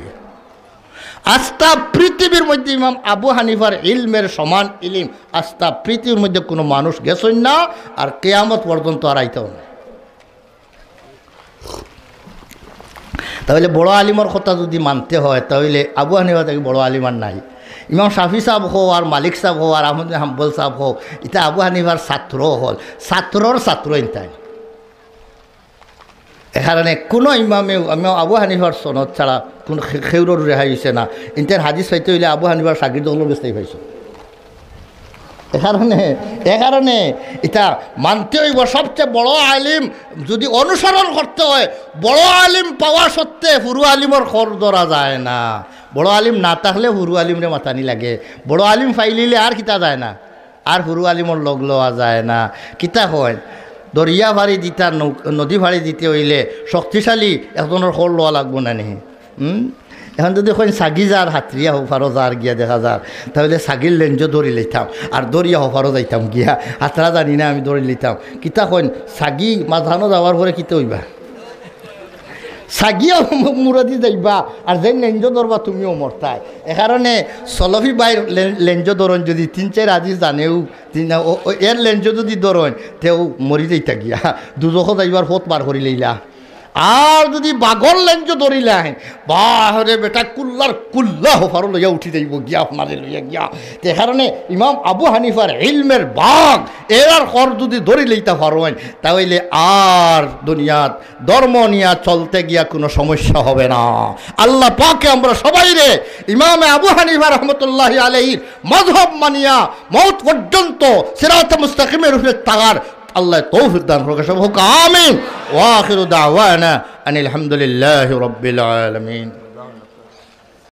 আস্তা পৃথিবীর মধ্যে ইমাম আবু হানিফার ইলমের সমান ইলিম আস্তা পৃথিবীর মধ্যে কোনো মানুষ গেছইন না, আর কিয়ামত পর্যন্ত আর আইতাও না। তাহলে বড় আলিমর কথা যদি মানতে হয়, তাহলে আবু হানিফা থাকি বড় আলিম আর নাই। ইমাম শাফি সাহেব হও, আর মালিক সাহেব হও, আর আহমদ হাম্বল সাহেব হও, এটা আবু হানিফার ছাত্র হল, ছাত্রর ছাত্র ইনতাই। এ কারণে কোনো ইমামে, ইমাম আবু হানিফার সনদ ছাড়া কোন খে-, খেউরর রেহাই হইছে না। ইনতার হাদিস পাইতে হইলে আবু হানিফার শাগির্দ হকলর গেছ থাকি পাইছো। এ কারণে, এ কারণে এটা মানতে হইব, সবচেয়ে বড় আলিম যদি অনুসরণ করতে হয়, বড় আলিম পাওয়া সত্ত্বে হুরু আলিমর খর ধরা যায় না। বড় আলিম না থাকলে হুরু আলিমরে মাতানি লাগে, বড় আলিম পাইলিলে আর কিতা যায় না, আর হুরু আলিমর লগ লওয়া যায় না। কিতা হয়, দরিয়া ফাড়ি দিতা, নৌ-, নদী ফাড়ি দিতে হইলে শক্তিশালী একজনর খর লওয়া লাগবো না নি? হুম? এখন যদি কইন সাগি যার হাতরিয়া হপারো যার গিয়া দেখা যার, তাহলে সাগির লেঞ্জো ধরি লইতাম, আর দরিয়া হপারো যাইতাম গিয়া, হাতরা জানি না আমি ধরি লইতাম। কিতা কইন, সাগি মাঝখানো যাওয়ার পরে কিতা হইবা? সাগিও মু-, মুরদি যাইবা, আর যে লেঞ্জো ধরবা তুমিও মরতায়। এ কারণে সলফি ভাইর লে-, লেঞ্জো ধরন যদি তিন চাইর হাদিস জানেও, তিন, ও, ও, এর লেঞ্জো যদি ধরন, তেও মরি যাইতা গিয়া, দুজখো যাইবার পথ বার করি লইলা। আর যদি বাগর লেঞ্জো ধরিলাইন, বাহরে বেটা কুল্লার কুল্লা হপারো লইয়া উঠি যাইব গিয়া, আপনারে লইয়া গিয়া। তে কারণে ইমাম আবু হানিফার ইলমের বাগ, এরার খর যদি ধরি লইতা পারইন, তাহলে আর দুনিয়াত ধর্ম নিয়া চলতে গিয়া কোনো সমস্যা হবে না। আল্লাহ পাকে আমরা সবাইরে ইমামে আবু হানিফা রহমতুল্লাহি আলাইহির মজহব মানিয়া মউত পর্যন্ত সিরাতে মুস্তাকিমের উপরে থাকার আল্লাহ তৌফিক দান করুক। সব হোক আমিন। ওয়া আখিরু দাওয়ানা আনিল হামদুলিল্লাহি রাব্বিল আলামিন।